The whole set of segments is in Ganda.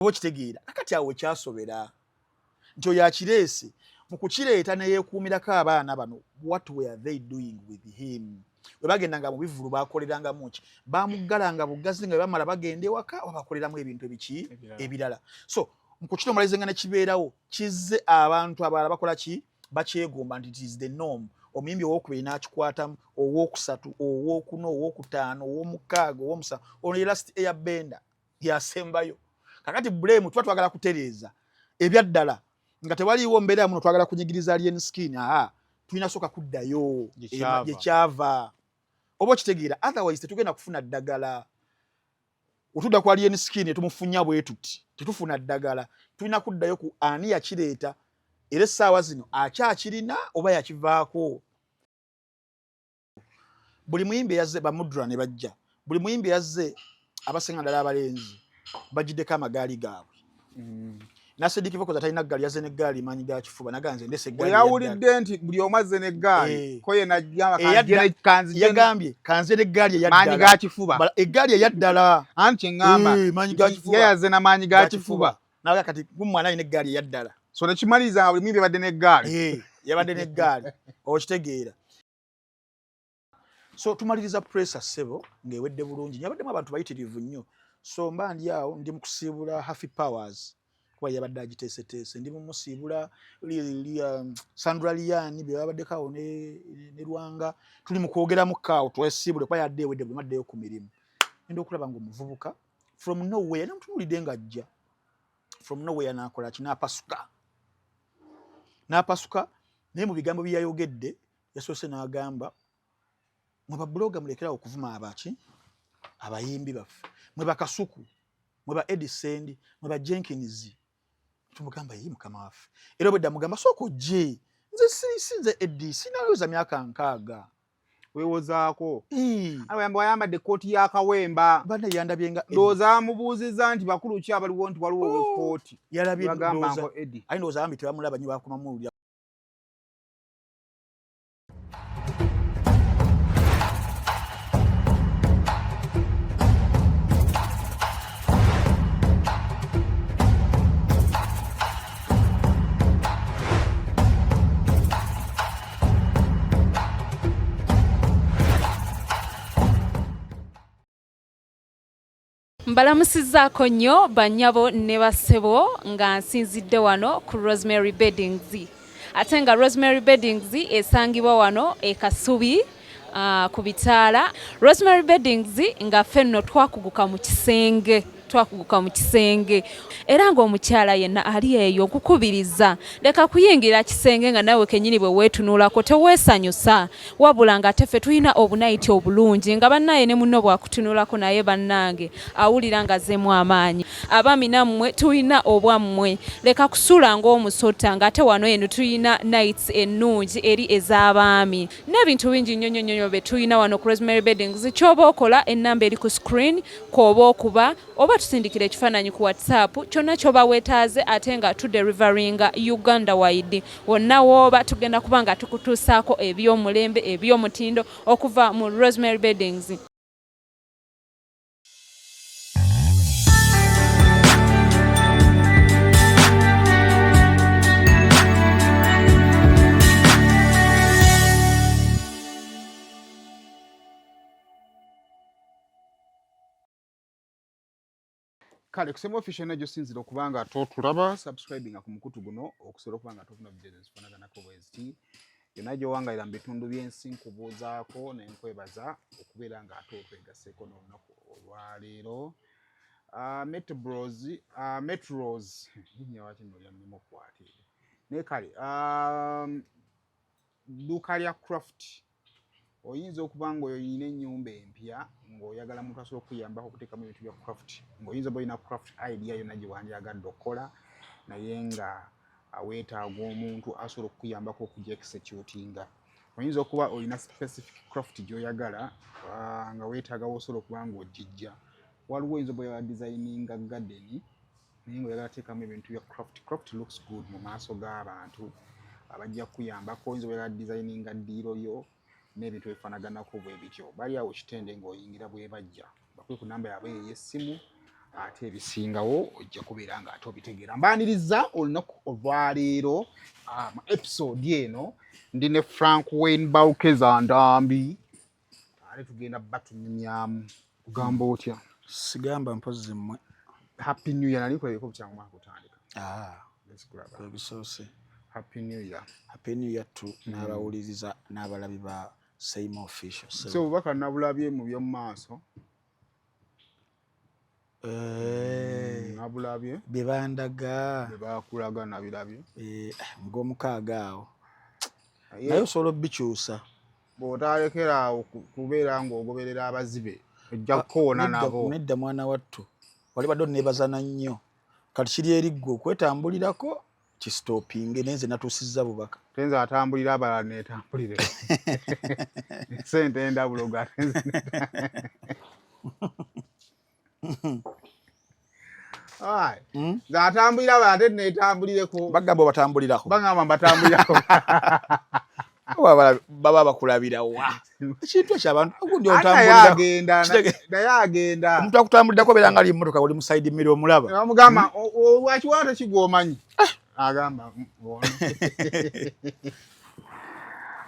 Oba okitegeera? Akati awo kyasobera nti oyo akireese mu kukireeta neyeekuumirako abaana bano. What were they doing with him? Bwe bagendanga mu bivvulu bakolerangamu ki? Bamuggalanga bugazi nga bamala bagenda ewaka oba bakoleramu ebintu ebiki ebirala? So mu kukinomaliza nga nekibeerawo kizze, abantu abalala bakola ki? Bakyegomba nti it is the norm. Omuyimbi owokubiri n'akikwatamu, owokusatu, owokuna, owokutaano, owomukaaga, owomusanvu, ono ye last air bender, yasembayo. Kakati blame tuba twagala kutereeza ebyaddala nga tewaliiwo mbeera muno, twagala kunyigiriza Alien Skin. Aa, tulina sooka kuddayo gyekyava, oba okitegeera? Otherwise tetugenda kufuna ddagala. Otudda ku Alien Skin etumufunya bwe tuti, tetufuna ddagala. Tulina kuddayo ku ani yakireeta, era essaawa zino akyakirina oba yakivaako. Buli muyimbi yazze, bamudra ne bajja, buli muyimbi yazze, abasinga ddala abalenzi bagiddeko amagaali gaabwe. Nasediki Vokoza talina ggaali, yazze n'eggaali maanyi ga kifuba, naganze ndese eggaali. Yawulidde nti buli omu azze n'eggaali, ko ye nagamba yagambye kanze n'eggaali eyaddala, maanyi ga kifuba, eggaali eyaddala. Anti kyeŋŋamba, maanyi ga kifuba, ye yazze na maanyi ga kifuba. Naga kati gumwana alina eggaali eyaddala. So nekimaliriza nga buli muyimbi yabadde n'eggaali. Yabadde n'eggaali, okitegeera? So tumaliriza pressure, ssebo, ng'ewedde bulungi, yabaddemu abantu bayitirivu nnyo. So mba ndi awo ndi mu kusiibula Happy Powers, kuba yabadde agiteeseteese, ndi mumusiibula Sandra Lian bye babaddeko awo ne Lwanga, tuli mu kwogeramu kaawo twesiibule kuba yadde ewedde, bwe maddeyo ku mirimu ngenda okulaba ng'omuvubuka from nowhere, namutunuulidde ng'ajja from nowhere, n'akola ki? N'apasuka, n'apasuka. Naye mu bigambo bye yayogedde, yasoose n'agamba, "Mwe ba blogger, mulekerawo okuvuma abaki abayimbi baffe, mwe bakasuku, mwe ba Edisend, mwe ba Jenkins." Tumugamba, "Yi mukama waffe." Era obwedda mugamba, "Sooka ojje, nze sinze Edi, sinalowooza myaka 60." Weewozaako wayambadde ekkooti ya Kawemba. Banne yandabye nga ndowooza amubuuzizza nti bakulu ki abaliwo, nti waliwo ow'ekkooti. Yalabye, aye ndowooza bambi tebamulaba nnyo, bakumamuwulira. Mbalamusizzaako nnyo bannyabo ne bassebo, nga nsinzidde wano ku Rosemary Beddings, ate nga Rosemary Beddings esangibwa wano e Kasubi, ku bitaala. Rosemary Beddings, nga ffe nno twakuguka mu kisenge, twakuguka mu kisenge, era ng'omukyala yenna ali eyo nkukubiriza, leka kuyingira kisenge nga nawe kennyini bwe weetunulako teweesanyusa, wabula ng'ate ffe tulina obunayiti obulungi nga bannaye ne munno bwakutunulako naye bannange awulira nga azzeemu amaanyi. Abaami nammwe tulina obwammwe, leka kusula ng'omusota, ng'ate wano eno tulina nights ennungi eri ez'abaami n'ebintu bingi nnyo nnyo nnyo bye tulina wano ku Rosemary Beddings. Ky'oba okola, ennamba eri ku screen kw'oba okuba oba tusindikira ekifaananyi ku WhatsApp, kyonna ky'oba weetaaze, ate nga tudeliveringa Uganda wide. Wonna wooba tugenda kuba nga tukutuusaako eby'omulembe, eby'omutindo okuva mu Rosemary Beddings. Kale kusema official najo sinzira okuba nga totulaba, subscribinga ku mukutu guno okusobola okuba nga tofuna videos ezifaanaganako bweziti. Yonna gy'owangalira mu bitundu by'ensi, nkubuuzaako ne nkwebaza okubeera nga ate otwegaseeko n'olunaku olwaleero. Metros, Metros linnya waki nno lyannema okukwata eryo, naye kale, dduuka lya craft. Oyinza okuba nga oyina ennyumba empya ng'oyagala muntu asobola okuyambako okuteekamu ebintu bya craft, ng'oyinza oba olina craft idea yonna gye wandyagadde okukola, naye nga weetaaga omuntu asobola okukuyambako okujja executinga. Oyinza okuba olina specific craft gy'oyagala, nga weetaaga wosobola okuba ng'ogijja. Waliwo oyinza oba oyagala designinga garden, naye ng'oyagala teekamu ebintu bya craft. Craft looks good mu maaso g'abantu, abajja kukuyambako. Oyinza oba oyagala designinga ddiiro lyo n'ebintu ebifaanaganako bwe bityo. Bali awo Kitende ng'oyingira bwe bajja, bakube ku namba yaabwe ey'essimu. Ate ebisingawo ojja kubeera nga ate obitegeera. Mbaaniriza olunaku olwaleero mu episode eno ndi ne Frank Wayne Baukeza Ndambi, ate tugenda batunyumyamu. Kugamba otya? Sigamba, mpozi mmwe. Happy New Year. Nali nkulabeko bukyangu mwaka gutandika. Ah, Let's grab it. Ebisoose. Happy New Year. Happy New Year to n'abawuliriza n'abalabi ba Same Official. So obubaka nabulabye mu by'omu maaso. Nabulabye. Bye bandaga. Bye bakulaga nabirabye. Ng'omukaaga awo, naye osobola obikyusa. Bw'otalekera awo kubeera ng'ogoberera abazibe, ojja kukoona nabo. Nedda, mwana wattu, wali badde onneebazana nnyo. Kati kiri eri ggwe okwetambulirako kistoppinge, naye nze natuusizza bubaka. Tenze atambulira abalala, netambulire sente endabuloga. Ate nze atambulira abalala, ate netambulireko. Bagamba obatambulirako. Bagamba mbatambulirako. Baba bakulabira wa ekintu ekyo abantu ogundi naye otambulira agenda naye agenda. Omuntu akutambulirako obeera nga ali mmotoka, oli mu side mirror omulaba. Bamugamba, "Lwaki wala tekigwomanyi?" Agamba, ono."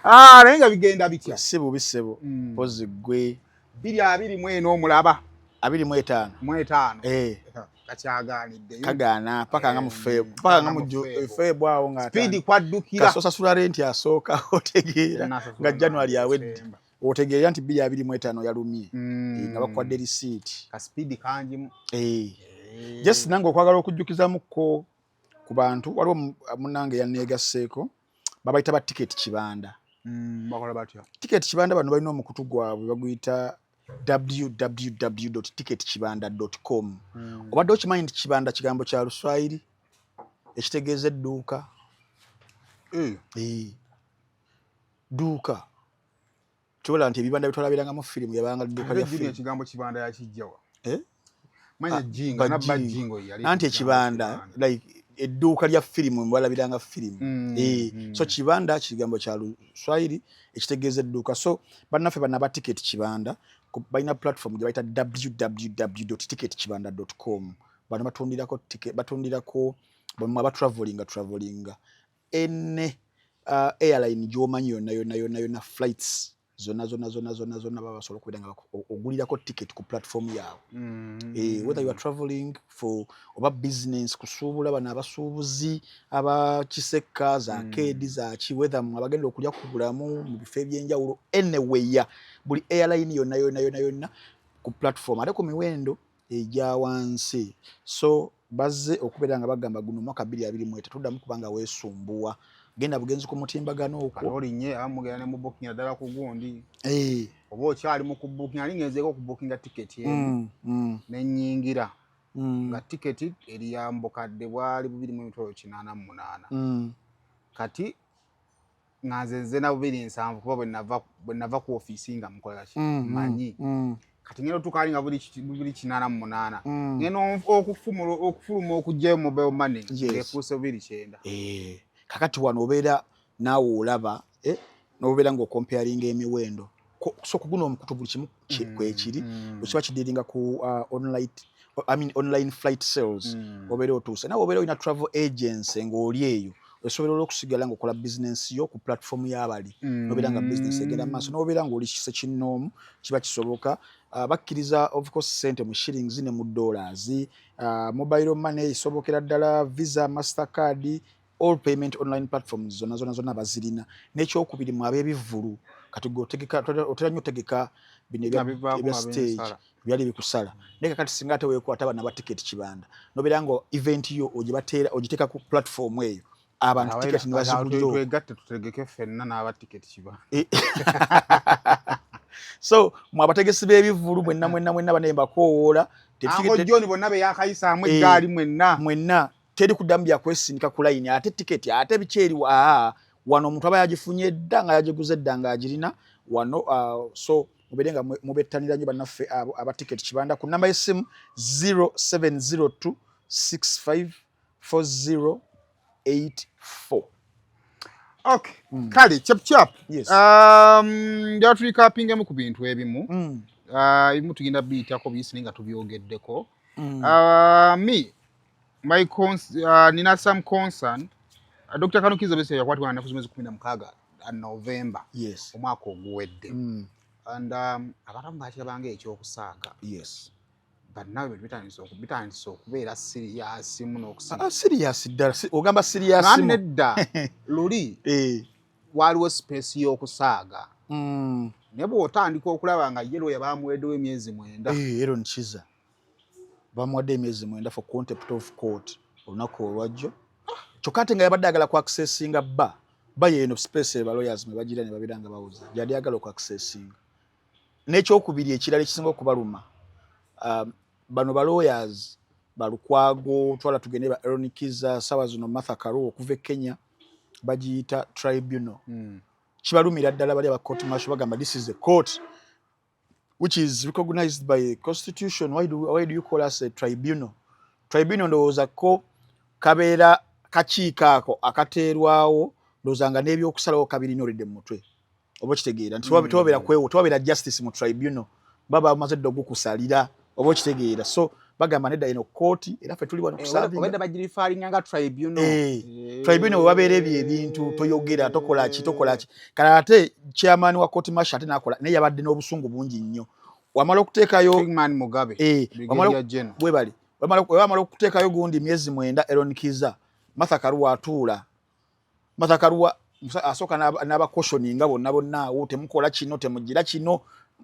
Ah, naye nga bigenda bitya? Si bubi, ssebo. Pozi ggwe? 2024 omulaba. 25. Mu etaano. Eh. Kakyagaaniddeyo. Kagaana paka nga mu Feb, paka nga mu mu Feb. Feb awo nga Speed kwaddukira. Kasita osasula renti asooka, otegeera Nasasula nga January na awedde. December. Otegeera nti 2025 yalumye. Eh, nga bakuwadde risiiti. Ka speed kangimu. Eh. Just nange okwagala okujjukizamuko ku bantu, waliwo munnange yanneegasseeko, babayita ba Ticket Kibanda. Bakola batya? Ticket Kibanda bano balina omukutu gwabwe baguyita www.ticketkibanda.com. Obadde okimanyi nti kibanda kigambo kya Luswayiri ekitegeeza edduuka? Eh, Eh. Dduuka kyobola nti ebibanda byetwalabirangamu firimu yabanga dduuka Ate lya Junior, firimu. Ekigambo kibanda yakijjawa? Eh? Manya Ah, jingo nabba. Bajingo. Jingo yali Anti ekibanda, like edduuka lya firimu mwebalabiranga firimu. Eh, so kibanda kigambo kya Luswayiri ekitegeeza edduuka. So bannaffe bano aba Ticket Kibanda balina platform gye bayita www.ticketkibanda.com. Bano batundirako ticket, batundirako bamwe aba travelinga ene airline gy'omanyi yonna yonna yonna yonna, flights zonna zonna zonna zonna zonna, baba basobola okubeera nga ogulirako ticket ku platform yaabwe. Eh, whether you are traveling for oba business, kusuubula, bano abasuubuzi abakisekka za keedi zaki, whether mwe abagenda okulya ku bulamu mu bifo ebyenjawulo, anywhere, buli airline yonna yonna yonna yonna ku platform, ate ku miwendo egya wansi. So bazze okubeera nga bagamba guno omwaka 2023 tuddamu kubanga weesumbuwa, genda bugenzi ku mutimbagano okwo. Olinnye abamu mugenda ne mu booking ddala ku gundi. Eh, Oba okyali mu kubooking, ali ngenzeeko kubookinga tiketi emu nenyingira nga tiketi eri ya mbukadde bwali 2,808. Kati nga nze nze na 270, kuba bwe nava ku ofiisi nga mukola ki manyi. Kati ngenda otuuka ali nga 288. Ngenda okufuluma okugyayo mobile money, ng'efuuse 290. Eh, kakati wano obeera naawe olaba, eh, n'obeera ng'okomparinga emiwendo. So ku guno omukutu buli kimu kwekiri bwe kiba kidealinga ku online, I mean online flight sales. Obeera otuuse nawe obeera olina travel agency ng'oli eyo, osobola okusigala ng'okola bizinensi yo ku platform y'abali, nobeera nga bizinensi egenda maaso, n'obeera ng'oli kise kinnoomu, kiba kisoboka. Bakkiriza of course sente mu shillings ne mu dollars, mobile money esobokera ddala, Visa, Mastercard, all payment online platforms zonna zonna zonna bazirina. N'ekyokubiri, mu ab'ebivvulu, kati gwe otegeka, otera nnyo otegeka bino Nga bivaako ebya nga stage binsala. Byali bikusala, naye kakati singa ate weekwata bano aba Ticket Kibanda, nobeera nga event yo ogibateera, ogiteeka ku platform eyo, abantu ticket ne bazigulira okwo. Twegatte tutegeke ffenna n'aba Ticket Kibanda. Eh. So mwe abategesi b'ebivvulu mwenna mwenna mwenna banaye mbakoowoola. Uncle John bonna be yakayisaamu Eh, eggaali mwenna. Mwenna teri kuddamu byakwesindika ku layini, ate tiketi, ate biki eriwo. Aa, wano omuntu aba yagifunye dda, nga yagiguze dda, ng'agirina wano. So mubeere nga mubettanira nnyo bannaffe abo aba Ticket Kibanda ku namba y'essimu 0702 65 4084. Okay, kale chap chap. Yes. Njala turecapingemu ku bintu ebimu. Ebimu tugenda biyitako biyisi naye nga tubyogeddeko. Me my nina some concern. Dr. Colonel Kizza Besigye yakwatibwa na mwezi 16 November omwaka oguwedde and abantu abamu bakirabanga ekyokusaaga. But now ebintu bitandise okubeera serious muno okusinga. Ah, serious ddala. Ogamba serious Nani mu nedda, luli waliwo space y'okusaaga, naye bw'otandika okulaba nga ye lawyer bamuweddewo emyezi 9. Eh, Eron Kiza bamuwadde emyezi 9 for contempt of court olunaku olwajjo, kyokka ate nga yabadde ayagala ku accessinga ba yeeno space ba lawyers mwe bagira ne babeera nga bawoza gyali ayagala oku accessinga. N'ekyokubiri ekirala ekisinga okubaluma, bano ba lawyers balukwago twala tugende ba Eron Kiza, sawa zino Martha Karua okuva e Kenya, bagiyita tribunal. Kibalumira ddala bali aba court martial, bagamba this is a court which is recognized by the constitution. Why do you call us a tribunal? Tribunal ndowooza ko kabeera kakiiko ako akateerwawo, ndowooza nga n'ebyokusalawo kabirina olidde mu mutwe, oba okitegeera nti tewabeera kwewo, tewabeera justice mu tribunal, baba bamaze dda ogukusalira, oba okitegeera. So bagamba nedda, eno kooti era ffe tuli wano kuservinga. Obedda bagireferringa nga tribunal. Eh, tribunal we wabeera ebyo ebintu, toyogera, tokola ki, tokola ki. Kale ate chairman wa court martial ate nakola naye yabadde n'obusungu bungi nnyo, wamala okuteekayo Freeman Mugabe, Brigadier General. Bwebali wamala okuteekayo gundi myezi 9 Eron Kiza, Martha Karua atuula. Martha Karua asooka n'abacautioninga bonna bonna awo, temukola kino, temugira kino.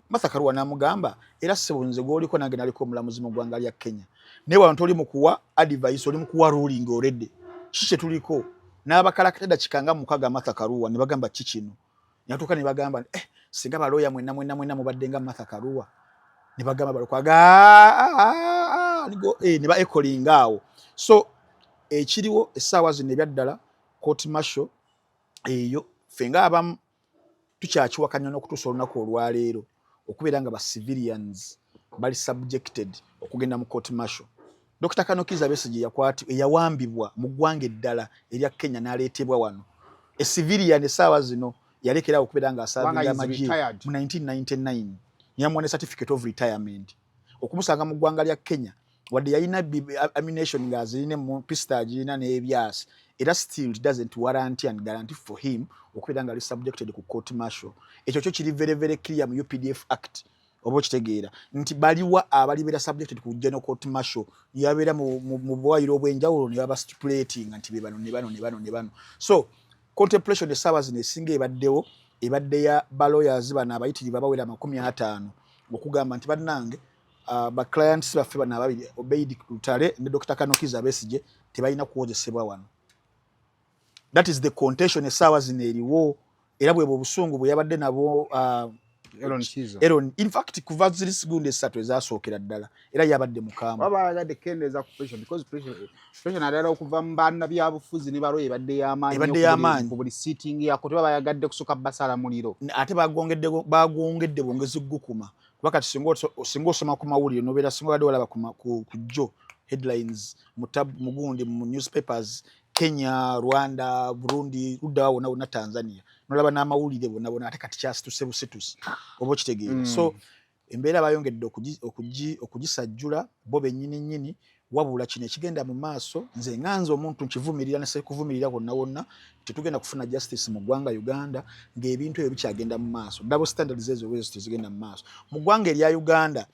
Martha Karua n'amugamba, era ssebo nze gw'oliko nange naliko omulamuzi mu ggwanga lya Kenya, naye wano toli mu kuwa advice, oli mu kuwa ruling already. Kiki kye tuliko? N'abakalakata dakiika nga 6 Martha Karua ne bagamba ki kino, natuuka ne bagamba, eh, singa balooya mwenna mwenna mwenna mubadde nga Martha Karua, ne bagamba balukwaga ne ba echoinga awo. So ekiriwo essaawa zino ebyaddala court martial eyo ffe ng'abamu tukyakiwakanya n'okutuusa olunaku olwaleero, okubeera nga ba civilians bali subjected okugenda mu court martial. Dr. Colonel Kizza Besigye yakwati eyawambibwa mu ggwanga eddala erya Kenya n'aleetebwa wano, e civilian essaawa zino yalekerawo okubeera ng'aservinga amagye mu 1999, niyamuwa ne certificate of retirement. Okumusanga mu ggwanga lya Kenya, wadde yalina ammunition ng'azirina mu pistol, agirina n'ebyasi, era still it doesn't warrant and guarantee for him okubeera nga ali subjected ku court martial. Ekyo kyo kiri very very clear mu UPDF Act, oba okitegeera nti baliwa abalibeera subjected ku general court martial, yabeera mu buwayiro obw'enjawulo ne baba stipulating nti be bano ne bano ne bano ne bano. So contemplation essaawa zino esinga ebaddewo ebadde ya balawyers bano abayitirivu abawera 50 okugamba nti bannange, ba clients baffe bano ababiri, Obeid Lutale ne Dr. Colonel Kizza Besigye, tebalina kuwozesebwa wano. That is the contention essaawa zino eriwo, era bwebwe obusungu bwe yabadde nabo Eron Kiza. Eron, in fact kuva ziri sigundi esatu ezasookera ddala era yabadde mukambwe. Baba bayagadde kukendeeza ku pressure, because pressure naddala okuva mu bannabyabufuzi ne balooya ebadde y'amaanyi. Ebadde y'amaanyi. Ku buli sitting yako teba bayagadde kusooka basala muliro. Ate bagwongedde bwongezi gukuma, kuba kati singa osoma ku mawulire nobeera singa obadde walaba ku jjo headlines mu tab mugundi mu newspapers, Kenya, Rwanda, Burundi, luddawa wonna wonna, Tanzania, nolaba n'amawulire bonna bonna, ate kati kyasituse busitusi, oba okitegeera. So embeera bayongedde okugisajjula bo bennyini nnyini. Wabula kino ekigenda mu maaso, nze nganze omuntu nkivumirira nesekuvumirira wonna wonna, tetugenda kufuna justice mu ggwanga Uganda ng'ebintu ebyo bikyagenda mu maaso. Double standards ezo bwezo tezigenda mu maaso mu ggwanga erya Uganda,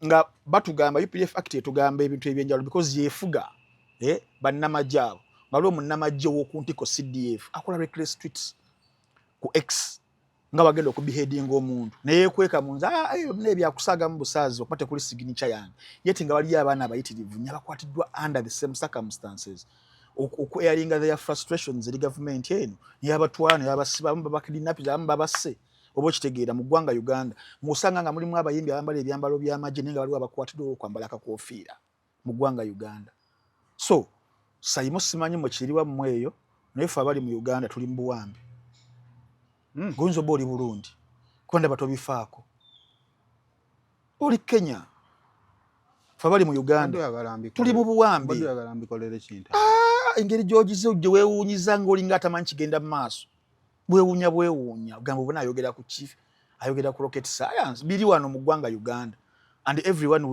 nga batugamba UPDF Act etugamba ebintu ebyenjawulo because yefuga bannamagye abo, nga waliwo munnamagye ow'oku ntiko CDF akola reckless tweets ku X nga bagenda okubeheadinga omuntu neyekweka mu nze, "Ah, ebyakusaagamu busaazi okuba tekuli signature yange," yet nga waliyo abaana abayitirivu nnyo abakwatiddwa under the same circumstances okuairinga their frustrations eri gavumenti eno, neyabatwala neyabasiba, abamu babakidnapping, abamu babasse, oba okitegeera. Mu ggwanga Uganda musanga nga mulimu abayimbi abambala ebyambalo by'amagye, naye nga waliwo abakwatiddwa olw'okwambala akakoofiira mu ggwanga Uganda. So sayimu simanyi mwe wammwe eyo, naye ffe abali mu Uganda tuli mu buwambe. Goyinza oba oli Burundi kuba ndaba tobifaako, oli Kenya, fe abali mu Uganda tuli mu buwambe. Oyagala mbikolere kintu. Ah, engeri gyogize gye weewuunyiza ng'olinga atamanyi kigenda mu maaso, bwewuunya bwewuunya, ogamba obona ayogera ku chief, ayogera ku rocket science. Biri wano mu ggwanga Uganda and everyone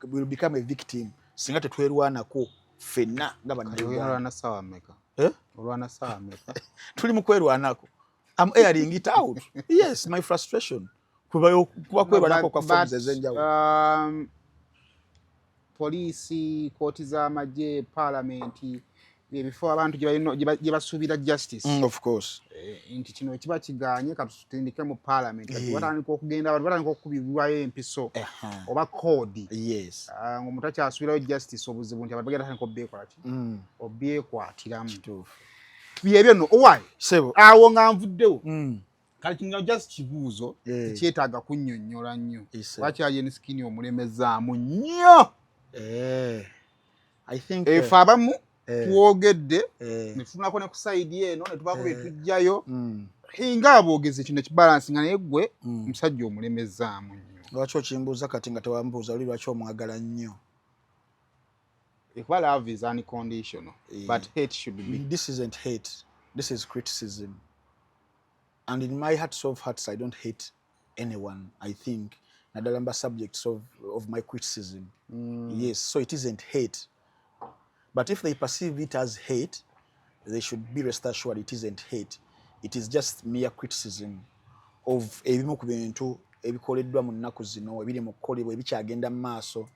will become a victim. Singa tetwerwanako ffenna nga Bannayuganda. Olwana sawa meka? Eh? Olwana sawa meka? Tuli mu kwerwanako. I'm airing it out, yes, my frustration. Kuba kwerwanako kwa forms ez'enjawulo. Poliisi, kooti z'amagye, paalamenti, ebifo abantu gye basuubira justice. Of course. Nti kino kiba kiganye, katutindike mu paalamenti. Kati batandika okugenda, abantu batandika okukubibwayo empiso oba koodi. Ah, ng'omuntu akyasuubirayo justice, obuzibu nti abantu bagenda tandika obbeekola ki, obyekwatiramu. Kituufu. Byebyo nno, owaaye. Sebo. Awo nga nvuddewo, kale kino just kibuuzo, tekyetaaga kunnyonnyola nnyo. Ise. Lwaki Alien Skin omulemezaamu nnyo? I think Efe abamu twogedde ne tutunako ne ku side eno ne tubaako bye tujjayo nga aboogezi, kino kibalansi nga, naye gwe musajja omulemezaamu nnyo. Lwaki okimbuuza kati nga tewambuuza luli lwaki omwagala nnyo? Kuba love is unconditional, but hate should be. This isn't hate, this is criticism, and in my hearts of hearts I don't hate anyone, I think, naddala mba subjects of my criticism. Yes, so it isn't hate, but if they perceive it as hate, they should be rest assured it isn't hate. It is just mere criticism of ebimu ku bintu ebikoleddwa mu nnaku zino, ebiri mu kukolebwa, ebikyagenda mu maaso.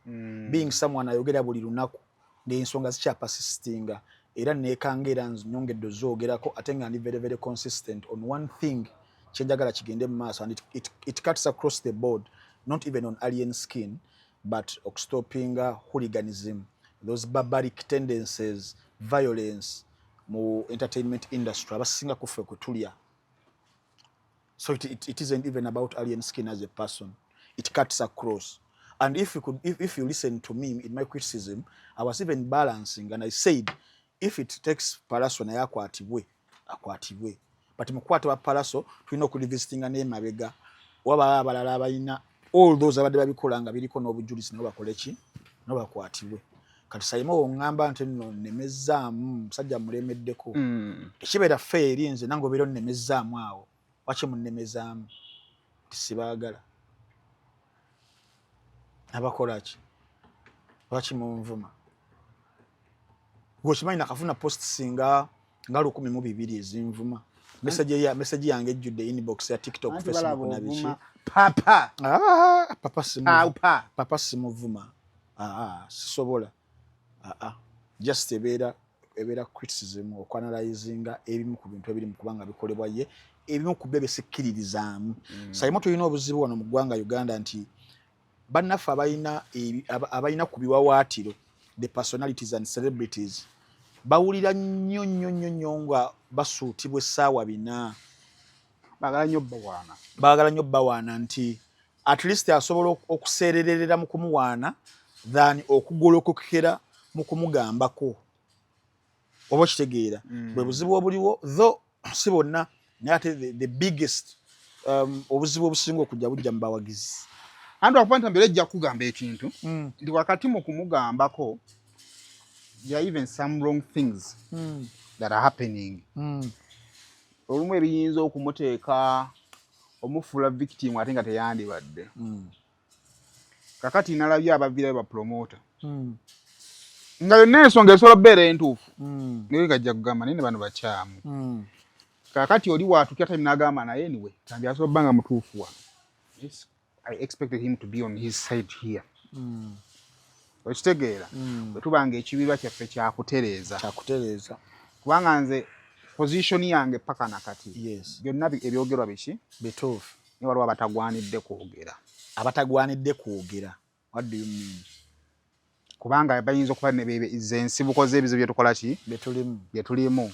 Being someone ayogera buli lunaku ng'ensonga zikyapersistinga, era neekanga era nyongedde ozoogerako, ate nga ndi very very consistent on one thing kyenjagala kigende mu maaso, and it cuts across the board, not even on Alien Skin, but okustoppinga hooliganism, those barbaric tendencies, violence mu entertainment industry. Abasinga kuffe kwe tulya. So it isn't even about Alien Skin as a person. It cuts across. And if you could, if you listen to me in my criticism, I was even balancing and I said, if it takes Palaso naye akwatibwe, akwatibwe. But mu kukwatibwa Palaso, tulina okurevisitinga n'emabega. Waba abalala abalina all those abadde babikola nga biriko n'obujulizi, nabo bakole ki? Nabo bakwatibwe. Kati Saimo oŋŋamba nti nno nnemezzaamu, musajja mulemeddeko. Tekibeera fair eri nze nange obeera onnemezzaamu awo. Waki munnemezaamu? Nti sibaagala. Nabakola ki? Lwaki munvuma? Gwe okimanyi nakafuna post singa nga 1200 ezinvuma. Message yange ejjudde inbox ya TikTok, Anti Facebook balaba na biki. ovuma papa. Ah, papa simuvuma. Papa. Papa simuvuma. Ah, sisobola. Ah, ah. Just ebeera criticism, okuanalyzinga ebimu ku bintu ebiri mu kubanga bikolebwa ye, ebimu ku byo byesikkiririzaamu. Saimo, tulina obuzibu wano mu ggwanga Uganda nti bannaffe abalina abalina ku biwawaatiro, the personalities and celebrities, bawulira nnyo nnyo nnyo nnyo nga basuutibwa essaawa 4. Baagala nnyo bawaana. Baagala nnyo bawaana, nti at least asobola okuseererera mu kumuwaana than okugolokokera mu kumugambako, oba okitegeera? Bwe buzibu obuliwo, though si bonna, naye ate the biggest obuzibu obusinga okujja bujja mu bawagizi. Anti wakuba nti mbere ejja kugamba ekintu nti wakati mu kumugambako, there are even some wrong things that are happening, olumu ebiyinza okumuteeka omufuula victim ate nga teyandibadde. Kakati nalabye abaviirayo bapromota nga yonna ensonga esobola okubeera entuufu, naye gajja kugamba naye ne bano bakyamu. Kakati oli watukira time n'agamba naye anyway Tambi asobola obba nga mutuufu wano. Yes, I expected him to be on his side here. Okitegeera? Bwe tuba nga ekibiina kyaffe kyakutereeza, kyakutereeza. Kubanga nze position yange paka nakati, byonna ebyogerwa biki? Bituufu. Naye waliwo abatagwanidde kwogera. Abatagwanidde kwogera, what do you mean? Kubanga bayinza okuba ze ensibuko z'ebizibu byetukola ki? Byetulimu. Byetulimu.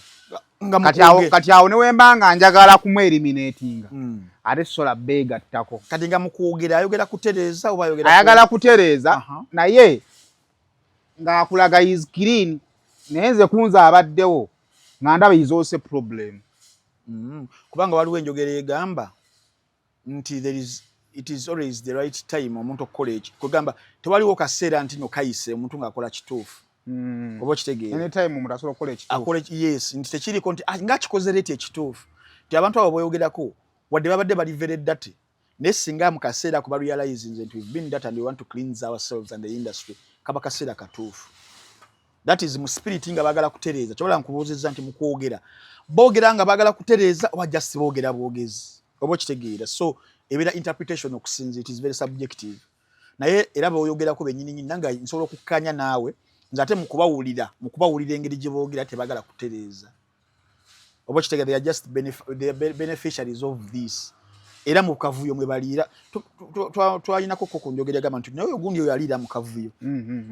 Nga Kati awo ne wemba nga njagala kumweliminatinga, ate sola beegattako. Kati nga mukwogera ayogera kutereeza oba ayogera Ayagala kutereeza, naye ng'akulaga is clean, naye nze kunze abaddewo nga ndaba is also a problem. Kubanga waliwo enjogera egamba nti there is it is always the right time omuntu okukola eki, kugamba tewaliwo kaseera nti no kayise omuntu ng'akola kituufu, oba okitegeera? Anytime omuntu asobola okukola ekituufu. Akola yes, nti tekiriko nti ah, nga kikoze late ekituufu, nti abantu abo boyogerako wadde babadde bali very dirty, naye singa mu kaseera ako barealizinze nti we've been that and we want to cleanse ourselves and the industry, Kaba kaseera katuufu. That is mu spirit nga baagala kutereeza. Kyobola nkubuuzizza nti mukwogera boogera nga baagala kutereeza oba just boogera bwogezi, oba okitegeera? So ebeera interpretation okusinza, it is very subjective. Naye era boyogerako bennyininyini, nange nsobola okukkanya naawe. Nze ate mukubawulira engeri gye boogera, tebaagala kutereeza, oba okitegeera? They are just they are beneficiaries of this. Era mu kavuyo mwe baliira. Twalinako ko ku njogera egamba nti naye oyo gundi oyo aliira mu kavuyo.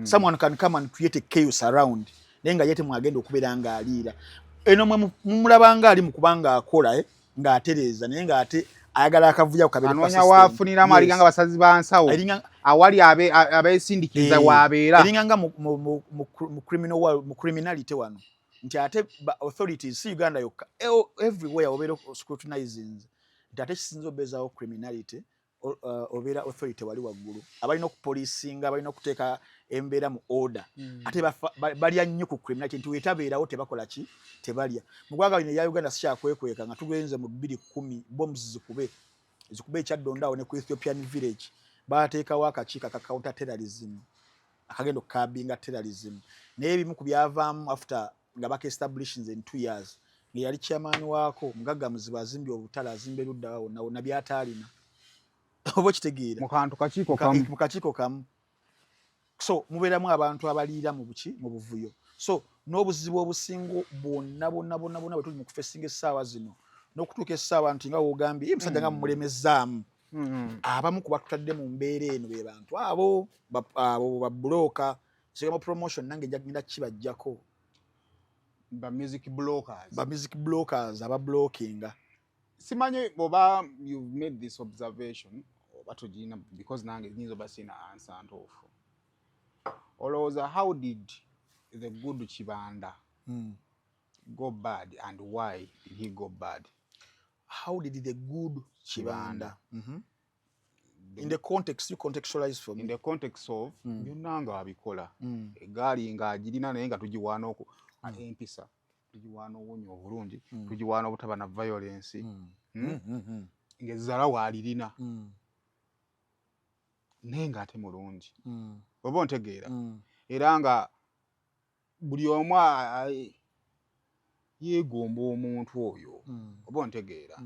Someone can come and create a chaos around, naye nga ye temwagenda okubeera ng'aliira eno. Mwe mumulabanga ali mu kubanga akola, ng'atereeza, naye ng'ate ayagala akavuyo ako kabeere anoonya persistent. Waafuniramu. Alinga nga basazi ba nsawo. Awali abeesindikiza waabeera. Eringa nga mu criminal world, mu criminality wano, nti ate ba authorities, si Uganda yokka, everywhere obeera scrutinizing nti ate kisinza obeezaawo criminality, obeera authority wali waggulu abalina okupolisinga, balina okuteeka embeera mu order. Ate balya nnyo ku criminality, nti wetabeerawo tebakola ki? Tebalya. Mu ggwanga lino erya Uganda, sikyakwekweeka nga tugenze mu 2010, bombs zikube eKyaddondo awo ne ku Ethiopian Village, bateekawo akakiiko aka counter terrorism akagenda okucurbinga terrorism. Naye ebimu ku byavaamu after nga baka-establishinze in 2 years, nga yali chairman waako mugagga muzibu, azimbye obutale, azimba erudda awo wonna wonna byataalina, oba okitegeera? Mu kantu kakiiko kamu. Mu kakiiko kamu. So mubeeramu abantu abaliira mu buki, mu buvuyo. So n'obuzibu obusinga bwonna bwonna bwonna bwonna bwe tuli mu kufacinga essaawa zino, n'okutuuka essaawa nti nga woogambye, "Ye, musajja nga mumulemezaamu." Abamu ku batutadde mu mbeera eno be bantu abo abo babulooka mu promotion. Nange njagenda kibajjako. Ba music blockers. Ba music blockers, abablockinga. Simanyi oba you've made this observation oba togirina, because nange nyinza oba sina answer ntuufu. Olowooza how did the good Kibanda go bad, and why did he go bad? How did the good Kibanda, Kibanda. In the context, you contextualize for me. In the context of byonna nga abikola, egaali ng'agirina, naye nga tugiwaana oku empisa, tugiwaana obunya obulungi, tugiwaana obutaba na violence, Ng'ezzala waalirina, naye ng'ate mulungi, oba ontegeera? Era nga buli omu yeegomba omuntu oyo, oba ontegeera?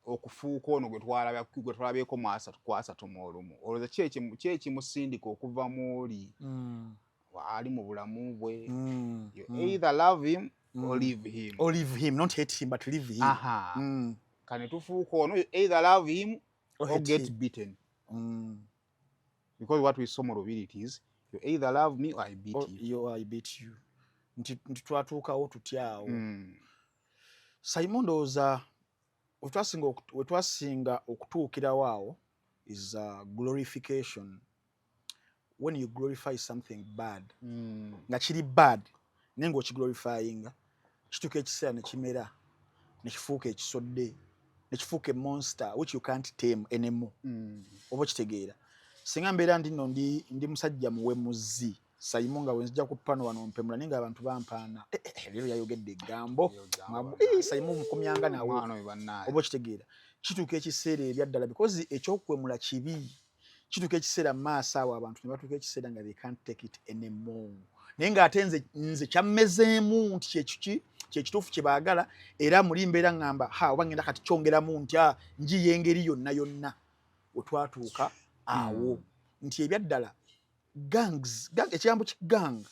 Okufuuka ono gwe twalabyeko mu asatu ku 31, olowooza ki ekimusindika okuva mu oli ali mu bulamu bwe? You either love him or leave him. Or leave him, not hate him, but leave him. Aha. Kane tufuuka ono, you either love him or or hate get him. beaten. Because what we saw mu Lubiri, it is you either love me or I beat Or you. You, I beat you. Nti twatuukawo tutyawo? Simon, ndowooza wetwasinga okutuukirawo awo is glorification. When you glorify something bad, nga kiri bad naye ng'okiglorifyinga, kituuka ekiseera ne kimera ne kifuuka ekisodde, ne kifuuka emonster which you can't tame anymore. Oba okitegeera? Singa mbeera ndi nno ndi musajja muwemuzi Sayimu, nga wenzija ku pano wano mpemula, naye nga abantu bampaana, "Eh, eh, leero yayogedde eggambo." Sayimu mukomyanga nawe. Mwana oyo bannaaye. Oba okitegeera? Kituuka ekiseera ebyaddala, because ekyokuwemula kibi, kituuka ekiseera mu maaso awo abantu ne batuuka ekiseera nga they can't take it anymore. Naye ng'ate nze kyammezeemu nti kyekiki kyekituufu kye baagala, era muli mbeera ŋŋamba, ha, oba ngenda kati kyongeramu ntya njiya engeri yonna yonna wetwatuuka awo. Nti ebyaddala gangs, gang, ekigambo ki gang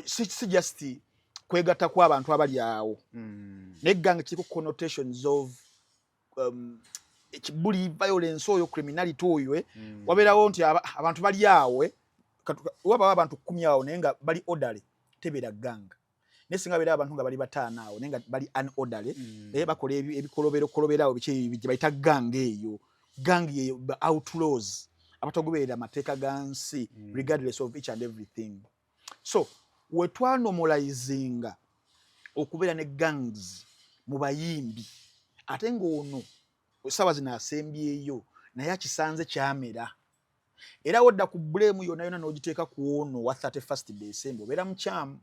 si just kwegatta kw'abantu abali awo, naye gang kiriko connotations of ekibuli, violence oyo, criminality oyo, eh. Wabeerawo nti abantu bali awo, eh, wabawo abantu 10 awo naye nga bali orderly, tebeera gang. Naye singa babeerawo abantu nga bali bataano awo naye nga bali unorderly, naye bakola ebikolobero kolobero awo, biki gye bayita gang eyo. Gang yeyo ba outlaws abatagoberera amateeka ga nsi, regardless of each and everything. So wetwanormalizinga okubeera ne gangs mu bayimbi, ate ng'ono essaawa zino asembyeyo naye akisanze kyamera, era wodda ku blame yonna yonna n'ogiteeka ku ono wa 31st December, obeera mukyamu.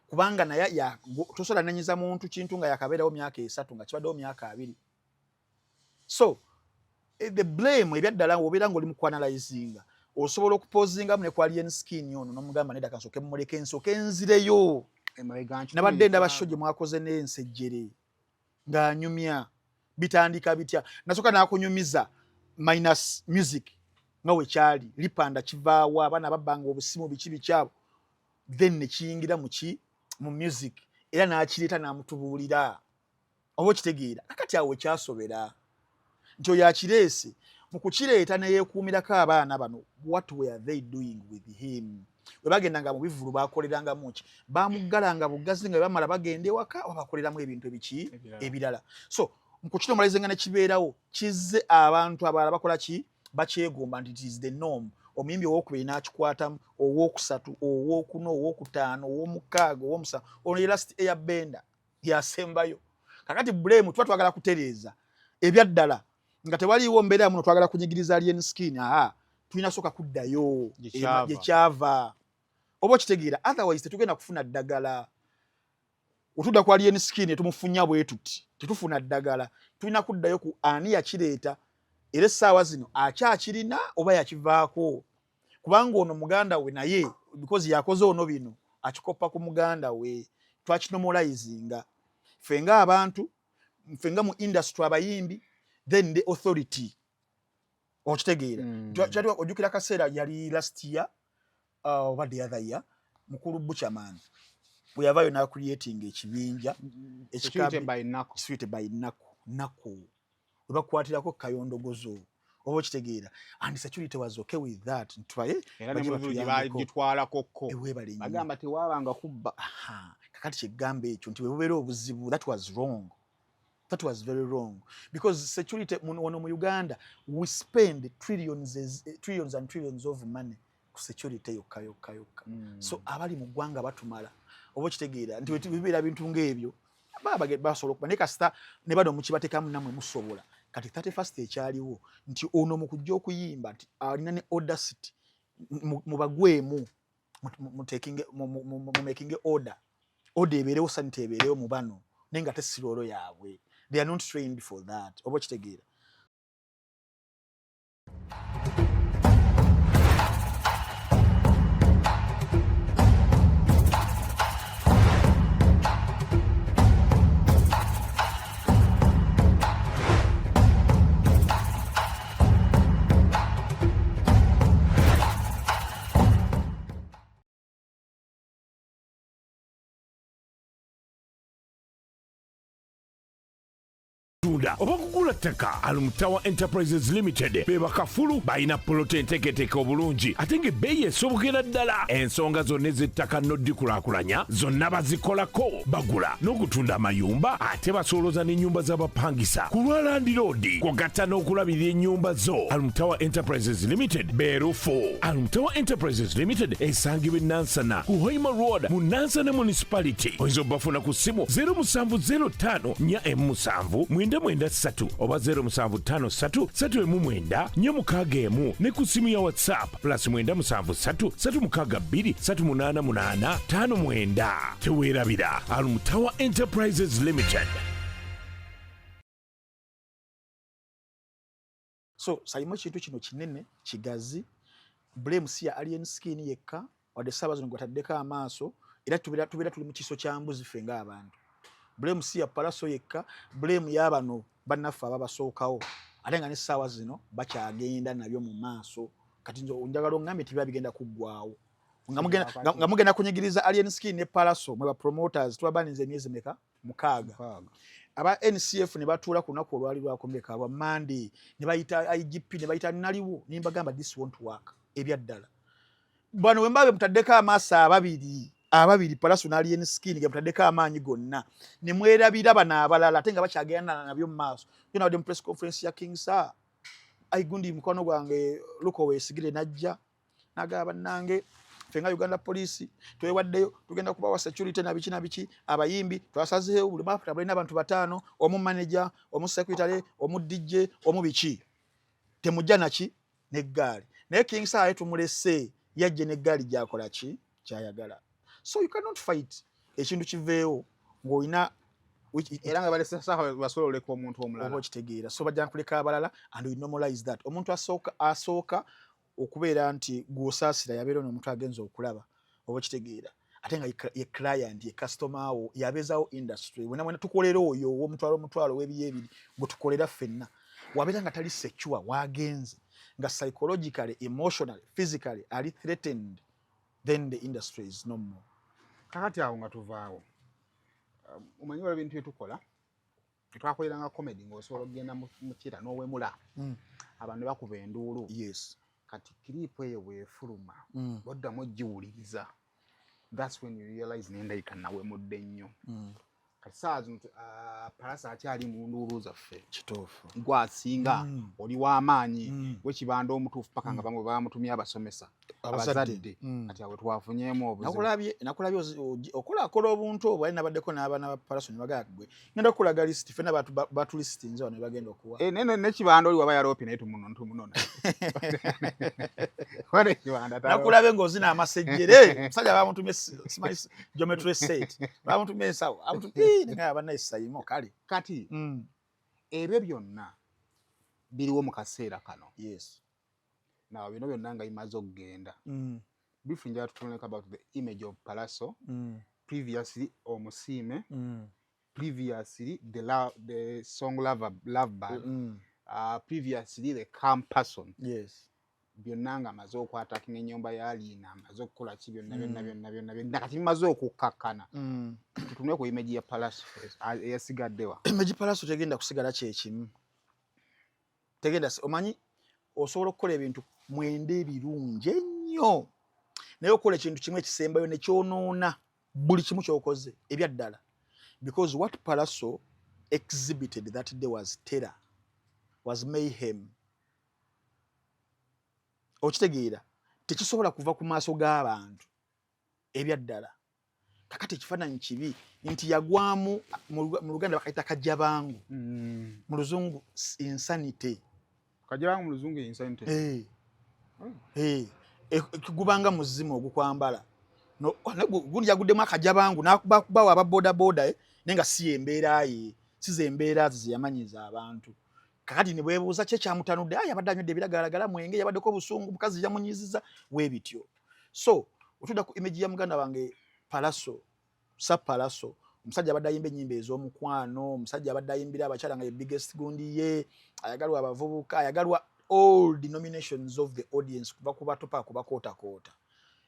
Kubanga naye tosobola nanyiza muntu kintu nga yakabeerawo myaka 3 nga kibaddewo myaka 20. So The blame, ebyaddala obeera ng'oli mu kuanalyzinga, osobola okupozingamu ne ku Alien Skin ono n'omugamba, "Nedda, kansooke mumuleke, nsooke nzireyo." Emabega. Nabadde ndaba show gye mwakoze n'ensejjere ng'anyumya bitandika bitya. Nasooka n'akunyumiza minus music nga wekyali lipanda kivaawo, abaana babbanga obusimu, biki bikyabo, then nekiyingira muki mu music, era n'akireeta n'amutubuulira, oba okitegeera. Akati awo wekyasobera nti oyo akireese, mu kukireeta neyeekuumirako abaana bano, what were they doing with him? Bwe bagendanga mu bivulu bakolerangamu ki? Bamuggalanga bugazi nga bamala bagenda ewaka, oba bakoleramu ebintu ebiki ebirala? So mu kukinomalizenga ne kibeerawo kizze, abantu abalala bakola ki? Bakyegomba nti it is the norm. Omuyimbi owokubiri n'akikwatamu, owokusatu, owokuna, owokutaano, owomukaaga, owomusanvu, ono ye last airbender, yasembayo. Kakati blame tuba twagala kutereeza ebyaddala nga tewaliiwo mbeera muno, twagala kunyigiriza Alien Skin. Aa, tulina sooka kuddayo gyekyava, oba okitegeera? Otherwise tetugenda kufuna ddagala. Otudda ku Alien Skin etumufunya bwe tuti, tetufuna ddagala. Tulina kuddayo ku ani yakireeta, era essaawa zino akyakirina oba yakivaako, kubanga ono muganda we naye, because yakoze ono bino akikopa ku muganda we. Twakinormalizinga ffe ng'abantu, ffe nga mu industry, abayimbi, then the authority, okitegeera? Ojjukira kaseera yali last year oba the other year, mukulu Buchaman bwe yavaayo n'acreating ekibinja security by naku naku, we bakwatirako kayondogozo, oba okitegeera? And security was okay with that. Ntwaye gitwalakoko, bagamba tewabanga kubba. Kakati kyegamba ekyo nti webubeera obuzibu, that was wrong, that was very wrong, because security wano mu Uganda we spend trillions, trillions and trillions of money ku security yokka yokka yokka. So abali mu ggwanga batumala, oba okitegeera nti bibeera bintu ng'ebyo basobola okuba, naye kasita ne bano mukibateekamu nammwe musobola. Kati 31st ekyaliwo nti ono mu kujja okuyimba nti alina ne audacity, mubagwemu, mumakinge order, order ebeerewo, sanity ebeerewo mu bano, naye nga te si role yaabwe. They are not trained for that, oba okitegeera? Kutunda oba kugula ttaka, Alumutawa Enterprises Limited be bakafulu. Balina polota enteeketeeke obulungi ate ng'ebbeeyi esobokera ddala. Ensonga zonna ez'ettaka n'oddikulaakulanya zonna bazikolako. Bagula n'okutunda amayumba, ate basooloza n'ennyumba z'abapangisa ku lwa landiroodi, kwogatta n'okulabirira ennyumba zo. Alumutawa Enterprises Limited beerufu. Alumutawa Enterprises Limited esangibwa e Nansana ku Hoima Road mu Nansana Municipality. Oyinza obafuna ku ssimu 0705 4 7 993 oba 0753 319 461, ne ku ssimu ya WhatsApp +973 362 388 59. Teweerabira Alumutawa Enterprises Limited. So salimu ekintu kino kinene kigazi. Blame si ya Alien Skin yekka, wadde essaawa zino gwataddeko amaaso, era tubeera tuli mu kiso kya mbuzi ffe ng'abantu. Blame si ya Palaso yekka, blame y'abano bannaffe ababasookawo, ate nga n'essaawa zino bakyagenda nabyo mu maaso. Kati nze njagala oŋŋambye tibiba bigenda kuggwawo nga mugenda kunyigiriza Alien Skin ne Palaso. Mwe ba promoters, tubabaninze emyezi meka? 6. Aba NCF ne batuula ku lunaku olwali lwakomeka lwa Monday, ne bayita IGP, ne bayita naliwo, ne mbagamba, "This won't work." Ebyaddala bano we mbabe mutaddeko amaaso ababiri ababiri, Palaso ne Alien Skin, ge mutaddeko amaanyi gonna ne mwerabira bano abalala, ate nga bakyagenda nabyo mu maaso. Yona mu press conference ya King Saha, aigundi mukwano gwange Luko Wesigire najja nagamba, "Bannange, ffe nga Uganda Police twewaddeyo, tugenda kubawa security na biki na biki. Abayimbi twasazeewo buli mwaka balina abantu bataano, omu manager, omu secretary, omu DJ, omu biki. Temujja naki neggaali." Naye King Saha tumulese yajje neggaali gyakola ki kyayagala. So you cannot fight ekintu kiveewo ng'olina Era nga balese saha basobola oleka omuntu omulala. Oba okitegeera? So bajja kuleka abalala and we normalize that. Omuntu asooka okubeera nti gw'osaasira yabeera ono omuntu agenza okulaba, oba okitegeera, ate nga ye client, ye customer wo, yabeezawo industry. Wena wena tukolera oyo ow'omutwalo, omutwalo w'ebiyo ebiri gwe tukolera ffenna. Wabeera nga tali secure, wagenze nga psychologically, emotionally, physically ali threatened, then the industry is no more. Kakati awo nga tuvaawo, omanyi wala ebintu byetukola, twakoleranga comedy ng'osobola okugenda mu kira n'owemula, abantu ne bakuba enduulu. Kati clip eyo bwefuluma, boddamu ogiwuliriza, that's when you realize nendayika nawemudde nnyo. Kati saa zino Pallaso akyali mu nduulu zaffe. Gwasinga, oli w'amaanyi, wekibanda omutuufu paka nga bamwe bamutumye abasomesa. Abazadde. Abazadde. Kati awo twafunyeemu obuzibu. Nakulabye okolakola obuntu obwo, ali nabaddeko n'abaana ba Pallaso ne bagamba gwe ngenda okukulaga lisiti ffenna batulistinze wano ne bagenda okuwa. Eh, nekibanda oli waba yaloopi naye tumunona. Wana ekibanda Nakulabye ng'ozina amasejjere, omusajja bamutumye simanyi geometry set, bamutumye ensawo, amutumye nga bannaye sayimo kale. Kati ebyo byonna biriwo mu kaseera kano. Nawe bino byonna nga bimaze okugenda, briefly njagala tutunuleko about the image of Pallaso. Previously omusiime, previously the song lover, love bird, previously the calm person. Byonna nga amaze okwatakinga ennyumba ya Liina, amaze okukola ki byonna byonna, byonna byonna byonna, kati bimaze okukkakkana. Tutunule ku image ya Pallaso eyasigaddewa. Image Pallaso tegenda kusigala kyekimu, tegenda. Omanyi osobola okukola ebintu mwenda ebirungi ennyo, naye okukola ekintu kimu ekisembayo nekyonoona buli kimu kyokoze ebyaddala, because what Pallaso exhibited that day was terror, was mayhem. Okitegeera? Tekisobola kuva ku maaso g'abantu ebyaddala. Kakati ekifaananyi kibi nti yagwamu, mu Luganda bakayita kajabangu, mu Luzungu insanity. Kajabangu mu Luzungu insanity. Eh. Eh. Gubanga muzimu ogukwambala. Gundi yaguddemu akajabangu n'akubakubawo aba bodaboda, naye nga si embeera ye, si ze mbeera ze zeyamanyiza abantu. Kakati ne bwebuuza ki ekyamutanudde, ayi abadde anywedde ebiragalalagala, mwenge, yabaddeko obusungu, mukazi yamunyiziza weebityo. So otudda ku image ya muganda wange Pallaso, sa Pallaso omusajja abadde ayimba ennyimba ez'omukwano, omusajja abadde ayimbira abakyala nga ye biggest gundi ye, ayagalwa abavubuka, ayagalwa all denominations of the audience, kuva ku bato paka ku bakootakoota.